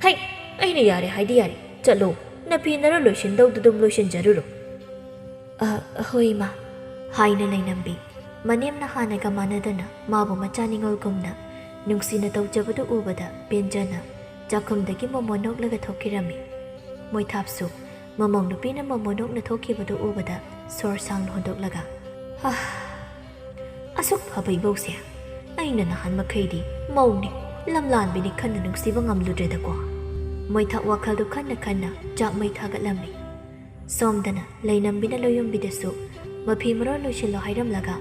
"ꯍꯩ, ꯑꯩꯅ ꯌꯥꯔꯦ ꯍꯥꯏꯗꯤ ꯌꯥꯔꯦ, ꯆꯠꯂꯣ, ꯅꯐꯤ ꯅꯔꯣꯜ ꯂꯣꯏꯁꯤꯟꯗꯧꯗꯣ ꯑꯗꯨꯝ ꯂꯣꯏꯁꯤꯟꯖꯔꯨꯔꯣ꯫" "ꯑ, ꯍꯣꯏ ꯏꯃꯥ," ꯍꯥꯏꯅ ꯂꯩꯅꯝꯕꯤ ꯃꯅꯦꯝꯅ ꯍꯥꯟꯅꯒ ꯃꯥꯟꯅꯗꯅ ꯃꯥꯕꯨ ꯃꯆꯥ ꯅꯤꯡꯉꯣꯜꯒꯨꯝꯅ ꯅꯨꯡꯁꯤꯅ ꯇꯧꯖꯕꯗꯨ ꯎꯕꯗ ꯄꯦꯟꯖꯅ ꯆꯥꯛꯈꯨꯝꯗꯒꯤ ꯃꯣꯃꯣꯟ ꯅꯣꯛꯂꯒ ꯊꯣꯛꯈꯤꯔꯝꯃꯤ꯫ ꯃꯣꯏꯊꯥꯞꯁꯨ ꯃꯃꯧ ꯅꯨꯄꯤꯅ ꯃꯣꯃꯣꯟ ꯅꯣꯛꯅ ꯊꯣꯛꯈꯤꯕꯗꯨ ꯎꯕꯗ ꯁꯣꯔ ꯁꯥꯡꯅ ꯍꯣꯟꯗꯣꯛꯂꯒ, "ꯍꯥ, ꯑꯁꯨꯛ ꯐꯕ ꯏꯕꯧꯁꯦ ꯑꯩꯅ ꯅꯍꯥꯟ ꯃꯈꯩꯗꯤ ꯃꯧꯅꯤ, ꯂꯝꯂꯥꯟꯕꯤꯅꯤ ꯈꯟꯅ ꯅꯨꯡꯁꯤꯕ ꯉꯝꯂꯨꯗ꯭ꯔꯦꯗꯀꯣ꯫ ꯃꯣꯏꯊꯛ ꯋꯥꯈꯜꯗꯨ ꯈꯟꯅ ꯈꯟꯅ ꯆꯥꯛ ꯃꯩ ꯊꯥꯒꯠꯂꯝꯃꯤ꯫ ꯁꯣꯝꯗꯅ ꯂꯩꯅꯝꯕꯤꯅ ꯂꯣꯌꯨꯝꯕꯤꯗꯁꯨ ꯃꯐꯤ ꯃꯔꯣꯜ ꯂꯣꯏꯁꯤꯜꯂꯣ ꯍꯥꯏꯔꯝꯂꯒ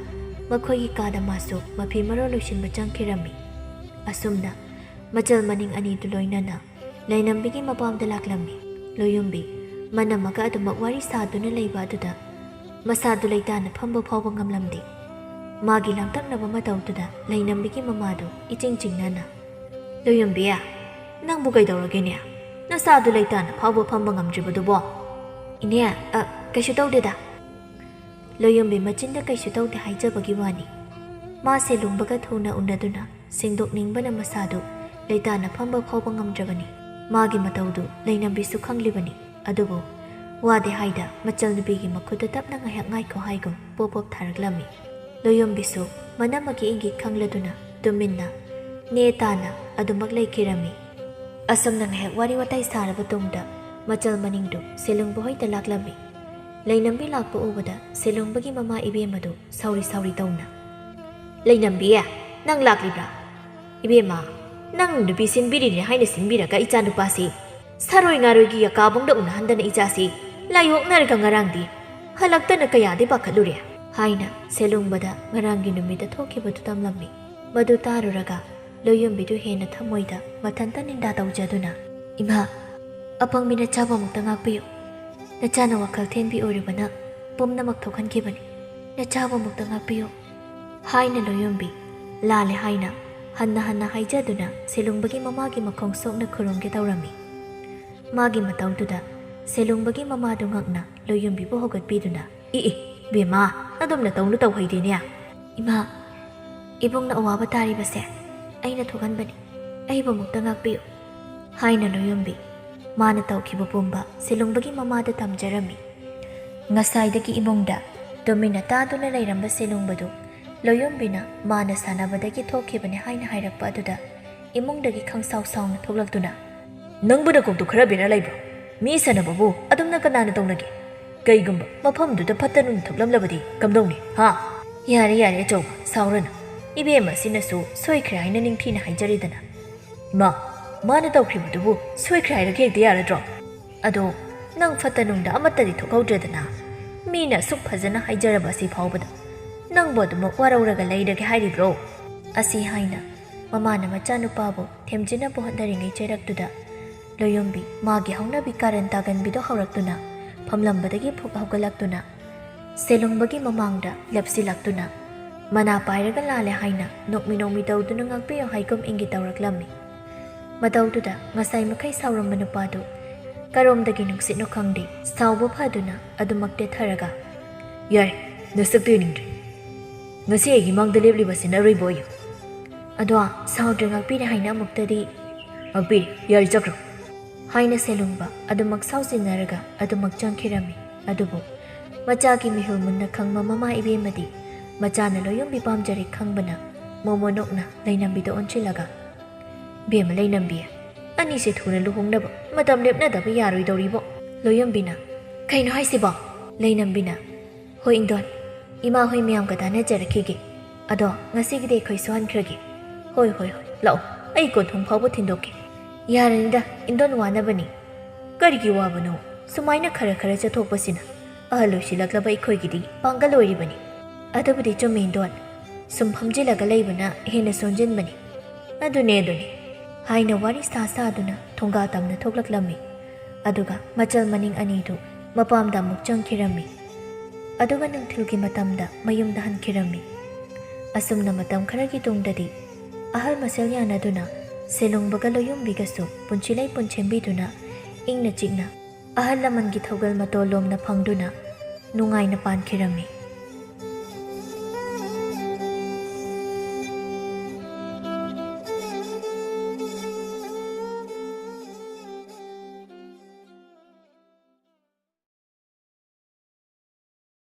ꯃꯈꯣꯏꯒꯤ ꯀꯥꯗ ꯃꯥꯁꯨ ꯃꯐꯤ ꯃꯔꯣꯜ ꯂꯣꯏꯁꯤꯟꯕ ꯆꯪꯈꯤꯔꯝꯃꯤ꯫ ꯑꯁꯨꯝꯅ ꯃꯆꯜ ꯃꯅꯤꯡ ꯑꯅꯤꯗꯨ ꯂꯣꯏꯅꯅ ꯂꯩꯅꯝꯕꯤꯒꯤ ꯃꯄꯥꯝꯗ ꯂꯥꯛꯂꯝꯃꯤ꯫ ꯂꯣꯌꯨꯝꯕꯤ ꯃꯅꯝꯃꯒ ꯑꯗꯨꯃꯛ ꯋꯥꯔꯤ ꯁꯥꯗꯨꯅ ꯂꯩꯕ ꯑꯗꯨꯗ ꯃꯁꯥꯗꯨ ꯂꯩꯇꯥꯅ ꯐꯝꯕ ꯐꯥꯎꯕ ꯉꯝꯂꯝꯗꯦ꯫ ꯃꯥꯒꯤ ꯂꯥꯡꯇꯛꯅꯕ ꯃꯇꯧꯗꯨꯗ ꯂꯩꯅꯝꯕꯤꯒꯤ ꯃꯃꯥꯗꯨ ꯏꯆꯤꯡ ꯆꯤꯡꯅꯅ, "ꯂꯣꯌꯨꯝꯕꯤ, ꯅꯪꯕꯨ ꯀꯩꯗꯧꯔꯒꯦꯅꯦ? ꯅꯁꯥꯗꯨ ꯂꯩꯇꯥꯅ ꯐꯥꯎꯕ ꯐꯝꯕ ꯉꯝꯗ꯭ꯔꯤꯕꯗꯨꯕꯣ?" "ꯏꯅꯦ, ꯑ, ꯀꯩꯁꯨ ꯇꯧꯗꯦꯗ꯫" ꯂꯣꯌꯨꯝꯕꯤ ꯃꯆꯤꯟꯗ ꯀꯩꯁꯨ ꯇꯧꯗꯦ ꯍꯥꯏꯖꯕꯒꯤ ꯋꯥꯅꯤ꯫ ꯃꯥ ꯁꯦꯂꯨꯡꯕꯒ ꯊꯨꯅ ꯎꯅꯗꯨꯅ ꯁꯦꯡꯗꯣꯛꯅꯤꯡꯕꯅ ꯃꯁꯥꯗꯨ ꯂꯩꯇꯥꯅ ꯐꯝꯕ ꯐꯥꯎꯕ ꯉꯝꯗ꯭ꯔꯕꯅꯤ꯫ ꯃꯥꯒꯤ ꯃꯇꯧꯗꯨ ꯂꯩꯅꯝꯕꯤꯁꯨ ꯈꯪꯂꯤꯕꯅꯤ꯫ ꯑꯗꯨꯕꯨ ꯋꯥꯗꯦ ꯍꯥꯏꯗ ꯃꯆꯜ ꯅꯨꯄꯤꯒꯤ ꯃꯈꯨꯠꯇ ꯇꯞꯅ ꯉꯥꯏꯍꯥꯛ ꯉꯥꯏꯈꯣ ꯍꯥꯏꯒꯨꯝ ꯄꯣꯞ ꯄꯣꯞ ꯊꯥꯔꯛꯂꯝꯃꯤ꯫ ꯂꯣꯌꯨꯝꯕꯤꯁꯨ ꯃꯅꯝꯃꯒꯤ ꯏꯪꯒꯤꯠ ꯈꯪꯂꯗꯨꯅ ꯇꯨꯃꯤꯟꯅ ꯅꯦ ꯇꯥꯅ ꯑꯗꯨꯃꯛ ꯂꯩꯈꯤꯔꯝꯃꯤ꯫ ꯑꯁꯨꯝꯅ ꯉꯥꯏꯍꯥꯛ ꯋꯥꯔꯤ ꯋꯥꯇꯥꯏ ꯁꯥꯔꯕ ꯇꯨꯡꯗ ꯃꯆꯜ ꯃꯅꯤꯡꯗꯨ ꯁꯦꯂꯨꯡꯕ ꯍꯣꯏꯗ ꯂꯥꯛꯂꯝꯃꯤ꯫ ꯂꯩꯅꯝꯕꯤ ꯂꯥꯛꯄ ꯎꯕꯗ ꯁꯦꯂꯨꯡꯕꯒꯤ ꯃꯃꯥ ꯏꯕꯦꯝꯃꯗꯨ ꯁꯥꯎꯔꯤ ꯁꯥꯎꯔꯤ ꯇꯧꯅ, "ꯂꯩꯅꯝꯕꯤ, ꯅꯪ ꯂꯥꯛꯂꯤꯕ꯭ꯔꯥ? ꯏꯕꯦꯝꯃ, ꯅꯪ ꯅꯨꯄꯤ ꯁꯤꯟꯕꯤꯔꯤꯅꯦ ꯍꯥꯏꯅ ꯁꯤꯟꯕꯤꯔꯒ ꯏꯆꯥ ꯅꯨꯄꯥꯁꯤ ꯁꯥꯔꯣꯏ ꯉꯥꯔꯣꯏꯒꯤ ꯌꯀꯥꯕꯨꯡꯗ ꯎꯅꯍꯟꯗꯅ ꯏꯆꯥꯁꯤ ꯂꯥꯏ ꯑꯣꯛꯅꯔꯒ ꯉꯔꯥꯡꯗꯤ ꯍꯜꯂꯛꯇꯅ ꯀꯌꯥꯗꯤ ꯄꯥꯈꯠꯂꯨꯔꯦ" ꯍꯥꯏꯅ ꯁꯦꯂꯨꯡꯕꯗ ꯉꯔꯥꯡꯒꯤ ꯅꯨꯃꯤꯠꯇ ꯊꯣꯛꯈꯤꯕꯗꯨ ꯇꯝꯂꯝꯃꯤ꯫ ꯃꯗꯨ ꯇꯥꯔꯨꯔꯒ ꯂꯣꯌꯨꯝꯕꯤꯗꯨ ꯍꯦꯟꯅ ꯊꯃꯣꯏꯗ ꯃꯊꯟꯇ ꯅꯤꯟꯗꯥ ꯇꯧꯖꯗꯨꯅ, "ꯏꯃꯥ, ꯑꯄꯪꯕꯤ ꯅꯆꯥꯕꯨꯃꯨꯛꯇ ꯉꯥꯛꯄꯤꯌꯨ꯫ ꯅꯆꯥꯅ ꯋꯥꯈꯜ ꯊꯦꯟꯕꯤ ꯑꯣꯏꯔꯨꯕꯅ ꯄꯨꯝꯅꯃꯛ ꯊꯣꯛꯍꯟꯈꯤꯕꯅꯤ꯫ ꯅꯆꯥꯕꯨꯃꯨꯛꯇ ꯉꯥꯛꯄꯤꯌꯨ" ꯍꯥꯏꯅ ꯂꯣꯌꯨꯝꯕꯤ ꯂꯥꯜꯂꯦ ꯍꯥꯏꯅ ꯍꯟꯅ ꯍꯟꯅ ꯍꯥꯏꯖꯗꯨꯅ ꯁꯦꯂꯨꯡꯕꯒꯤ ꯃꯃꯥꯒꯤ ꯃꯈꯣꯡ ꯁꯣꯛꯅ ꯈꯨꯔꯨꯝꯒꯦ ꯇꯧꯔꯝꯃꯤ꯫ ꯃꯥꯒꯤ ꯃꯇꯧꯗꯨꯗ ꯁꯦꯂꯨꯡꯕꯒꯤ ꯃꯃꯥꯗꯨ ꯉꯛꯅ ꯂꯣꯌꯨꯝꯕꯤꯕꯨ ꯍꯧꯒꯠꯄꯤꯗꯨꯅ, "ꯏ ꯏ, ꯕꯦꯝꯃ, ꯑꯗꯨꯝꯅ ꯇꯧꯅꯨ ꯇꯧꯍꯩꯗꯦꯅꯦ꯫ ꯏꯃꯥ, ꯏꯕꯨꯡꯅ ꯑꯋꯥꯕ ꯇꯥꯔꯤꯕꯁꯦ ꯑꯩꯅ ꯊꯣꯛꯍꯟꯕꯅꯤ, ꯑꯩꯕꯨ ꯑꯃꯨꯛꯇ ꯉꯥꯛꯄꯤꯌꯨ" ꯍꯥꯏꯅ ꯂꯣꯌꯨꯝꯕꯤ ꯃꯥꯅ ꯇꯧꯈꯤꯕ ꯄꯨꯝꯕ ꯁꯦꯂꯨꯡꯕꯒꯤ ꯃꯃꯥꯗ ꯇꯝꯖꯔꯝꯃꯤ꯫ ꯉꯁꯥꯏꯗꯒꯤ ꯏꯃꯨꯡꯗ ꯇꯨꯃꯤꯟꯅ ꯇꯥꯗꯨꯅ ꯂꯩꯔꯝꯕ ꯁꯦꯂꯨꯡꯕꯗꯨ ꯂꯣꯌꯨꯝꯕꯤꯅ ꯃꯥꯅ ꯁꯥꯟꯅꯕꯗꯒꯤ ꯊꯣꯛꯈꯤꯕꯅꯤ ꯍꯥꯏꯅ ꯍꯥꯏꯔꯛꯄ ꯑꯗꯨꯗ ꯏꯃꯨꯡꯗꯒꯤ ꯈꯪꯁꯥꯎ ꯁꯥꯎꯅ ꯊꯣꯛꯂꯛꯇꯨꯅ, "ꯅꯪꯕꯨ ꯅꯀꯣꯛꯇꯨ ꯈꯔ ꯕꯦꯔꯥ ꯂꯩꯕ꯭ꯔꯣ? ꯃꯤ ꯁꯥꯟꯅꯕꯕꯨ ꯑꯗꯨꯝꯅ ꯀꯅꯥꯅ ꯇꯧꯅꯒꯦ? ꯀꯩꯒꯨꯝꯕ ꯃꯐꯝꯗꯨꯗ ꯐꯠꯇ ꯅꯨꯡꯗ ꯊꯣꯛꯂꯝꯂꯕꯗꯤ ꯀꯝꯗꯧꯅꯤ, ꯍꯥ?" "ꯌꯥꯔꯦ, ꯌꯥꯔꯦ ꯑꯆꯧꯕ, ꯁꯥꯎꯔꯅꯨ꯫ ꯏꯕꯦꯝ ꯑꯁꯤꯅꯁꯨ ꯁꯣꯏꯈ꯭ꯔꯦ ꯍꯥꯏꯅ ꯅꯤꯡꯊꯤꯅ ꯍꯥꯏꯖꯔꯦꯗꯅ꯫ ꯏꯃꯥ, "ꯃꯥꯅ ꯇꯧꯈ꯭ꯔꯤꯕꯗꯨꯕꯨ ꯁꯣꯏꯈ꯭ꯔꯦ ꯍꯥꯏꯔꯒ ꯍꯦꯛꯇ ꯌꯥꯔꯗ꯭ꯔꯣ? ꯑꯗꯣ ꯅꯪ ꯐꯠꯇ ꯅꯨꯡꯗ ꯑꯃꯠꯇꯗꯤ ꯊꯣꯛꯍꯧꯗ꯭ꯔꯦꯗꯅ꯫ ꯃꯤꯅ ꯑꯁꯨꯛ ꯐꯖꯅ ꯍꯥꯏꯖꯔꯕ ꯑꯁꯤ ꯐꯥꯎꯕꯗ ꯅꯪꯕꯨ ꯑꯗꯨꯃꯛ ꯋꯥꯔꯧꯔꯒ ꯂꯩꯔꯒꯦ ꯍꯥꯏꯔꯤꯕ꯭ꯔꯣ?" ꯑꯁꯤ ꯍꯥꯏꯅ ꯃꯃꯥꯅ ꯃꯆꯥꯅꯨꯄꯥꯕꯨ ꯊꯦꯝꯖꯤꯟꯅꯕ ꯍꯣꯠꯅꯔꯤꯉꯩ ꯆꯩꯔꯛꯇꯨꯗ ꯂꯣꯌꯣꯝꯕꯤ ꯃꯥꯒꯤ ꯍꯧꯅꯕꯤ ꯀꯥꯔꯟ ꯇꯥꯒꯟꯕꯤꯗꯣ ꯍꯧꯔꯛꯇꯨꯅ ꯐꯝꯂꯝꯕꯗꯒꯤ ꯐꯨꯛ ꯍꯧꯒꯠꯂꯛꯇꯨꯅ ꯁꯦꯂꯨꯡꯕꯒꯤ ꯃꯃꯥꯡꯗ ꯂꯦꯞꯁꯤꯜꯂꯛꯇꯨꯅ ꯃꯅꯥ ꯄꯥꯏꯔꯒ ꯂꯥꯜꯂꯦ ꯍꯥꯏꯅ ꯅꯣꯛꯃꯤ ꯅꯣꯛꯃꯤ ꯇꯧꯗꯨꯅ ꯉꯥꯛꯄꯤꯌꯨ ꯍꯥꯏꯒꯨꯝ ꯏꯪꯒꯤ ꯇꯧꯔꯛꯂꯝꯃꯤ꯫ ꯃꯇꯧꯗꯨꯗ ꯉꯁꯥꯏ ꯃꯈꯩ ꯁꯥꯎꯔꯝꯕ ꯅꯨꯄꯥꯗꯨ ꯀꯔꯣꯝꯗꯒꯤ ꯅꯨꯡꯁꯤꯠꯅꯣ ꯈꯪꯗꯦ ꯁꯥꯎꯕ ꯐꯗꯨꯅ ꯑꯗꯨꯃꯛ ꯇꯦꯊꯔꯒ, "ꯌꯥꯔꯦ, ꯅꯁꯛꯇꯨ ꯌꯦꯡꯅꯤꯡꯗ꯭ꯔꯦ꯫ ꯉꯁꯤ ꯑꯩꯒꯤ ꯃꯥꯡꯗ ꯂꯦꯞꯂꯤꯕꯁꯤꯅ ꯑꯔꯣꯏꯕ ꯑꯣꯏꯌꯨ꯫ ꯑꯗꯣ ꯁꯥꯎꯗ꯭ꯔꯦ ꯉꯥꯛꯄꯤꯔꯦ ꯍꯥꯏꯅ ꯑꯃꯨꯛꯇꯗꯤ ꯉꯥꯛꯄꯤꯔꯦ, ꯌꯥꯔꯦ ꯆꯠꯈ꯭ꯔꯣ" ꯍꯥꯏꯅ ꯁꯦꯂꯨꯡꯕ ꯑꯗꯨꯃꯛ ꯁꯥꯎꯖꯤꯟꯅꯔꯒ ꯑꯗꯨꯃꯛ ꯆꯪꯈꯤꯔꯝꯃꯤ꯫ ꯑꯗꯨꯕꯨ ꯃꯆꯥꯒꯤ ꯃꯤꯍꯨꯜ ꯃꯨꯟꯅ ꯈꯪꯕ ꯃꯃꯥ ꯏꯕꯦꯝꯃꯗꯤ ꯃꯆꯥꯅ ꯂꯣꯌꯣꯝꯕꯤ ꯄꯥꯝꯖꯔꯦ ꯈꯪꯕꯅ ꯃꯣꯃꯣ ꯅꯣꯛꯅ ꯂꯩꯅꯝꯕꯤꯗ ꯑꯣꯟꯁꯤꯜꯂꯒ, "ꯏꯕꯦꯝꯃ ꯂꯩꯅꯝꯕꯤ, ꯑꯅꯤꯁꯦ ꯊꯨꯅ ꯂꯨꯍꯣꯡꯅꯕ ꯃꯇꯝ ꯂꯦꯞꯅꯗꯕ ꯌꯥꯔꯣꯏꯗꯧꯔꯤꯕꯣ?" ꯂꯣꯌꯣꯝꯕꯤꯅ, "ꯀꯩꯅꯣ ꯍꯥꯏꯁꯤꯕꯣ?" ꯂꯩꯅꯝꯕꯤꯅ, "ꯍꯣꯏ ꯏꯟꯗꯣꯟ, ꯏꯃꯥ ꯍꯣꯏ ꯃꯌꯥꯝꯒ ꯇꯥꯟꯅꯖꯔꯛꯈꯤꯒꯦ꯫ ꯑꯗꯣ ꯉꯁꯤꯒꯤꯗꯤ ꯑꯩꯈꯣꯏ ꯁꯨꯍꯟꯈ꯭ꯔꯒꯦ꯫ ꯍꯣꯏ, ꯍꯣꯏ, ꯍꯣꯏ, ꯂꯥꯛꯑꯣ, ꯑꯩ ꯀꯣꯟꯊꯣꯡ ꯐꯥꯎꯕ ꯊꯤꯟꯗꯣꯛꯀꯦ꯫" "ꯌꯥꯔꯅꯤꯗ, ꯏꯟꯗꯣꯟ ꯋꯥꯅꯕꯅꯤ꯫" "ꯀꯔꯤꯒꯤ ꯋꯥꯕꯅꯣ? ꯁꯨꯃꯥꯏꯅ ꯈꯔ ꯈꯔ ꯆꯠꯊꯣꯛꯄꯁꯤꯅ ꯑꯍꯜ ꯑꯣꯏꯁꯤꯜꯂꯛꯂꯕ ꯑꯩꯈꯣꯏꯒꯤꯗꯤ ꯄꯥꯡꯒꯜ ꯑꯣꯏꯔꯤꯕꯅꯤ꯫" "ꯑꯗꯨꯕꯨꯗꯤ ꯆꯨꯝꯃꯤ ꯏꯟꯗꯣꯟ, ꯁꯨꯝ ꯐꯝꯖꯤꯜꯂꯒ ꯂꯩꯕꯅ ꯍꯦꯟꯅ ꯁꯣꯟꯖꯤꯟꯕꯅꯤ꯫" "ꯑꯗꯨꯅꯦ, ꯑꯗꯨꯅꯦ" ꯍꯥꯏꯅ ꯋꯥꯔꯤ ꯁꯥ ꯁꯥꯗꯨꯅ ꯊꯣꯡꯒꯥ ꯇꯝꯅ ꯊꯣꯛꯂꯛꯂꯝꯃꯤ꯫ ꯑꯗꯨꯒ ꯃꯆꯜ ꯃꯅꯤꯡ ꯑꯅꯤꯗꯨ ꯃꯄꯥꯝꯗ ꯑꯃꯨꯛ ꯆꯪꯈꯤꯔꯝꯃꯤ꯫ ꯑꯗꯨꯒ ꯅꯨꯡꯊꯤꯜꯒꯤ ꯃꯇꯝꯗ ꯃꯌꯨꯝꯗ ꯍꯟꯈꯤꯔꯝꯃꯤ꯫ ꯑꯁꯨꯝꯅ ꯃꯇꯝ ꯈꯔꯒꯤ ꯇꯨꯡꯗꯗꯤ ꯑꯍꯜ ꯃꯁꯦꯜ ꯌꯥꯅꯗꯨꯅ ꯁꯦꯂꯨꯡꯕꯒ ꯂꯣꯌꯨꯝꯕꯤꯒꯁꯨ ꯄꯨꯟꯁꯤ ꯂꯩꯄꯨꯟ ꯁꯦꯝꯕꯤꯗꯨꯅ ꯏꯪꯅ ꯆꯤꯛꯅ ꯑꯍꯜ ꯂꯃꯟꯒꯤ ꯊꯧꯒꯜ ꯃꯇꯣꯜ ꯂꯣꯝꯅ ꯐꯪꯗꯨꯅ ꯅꯨꯡꯉꯥꯏꯅ ꯄꯥꯟꯈꯤꯔꯝꯃꯤ꯫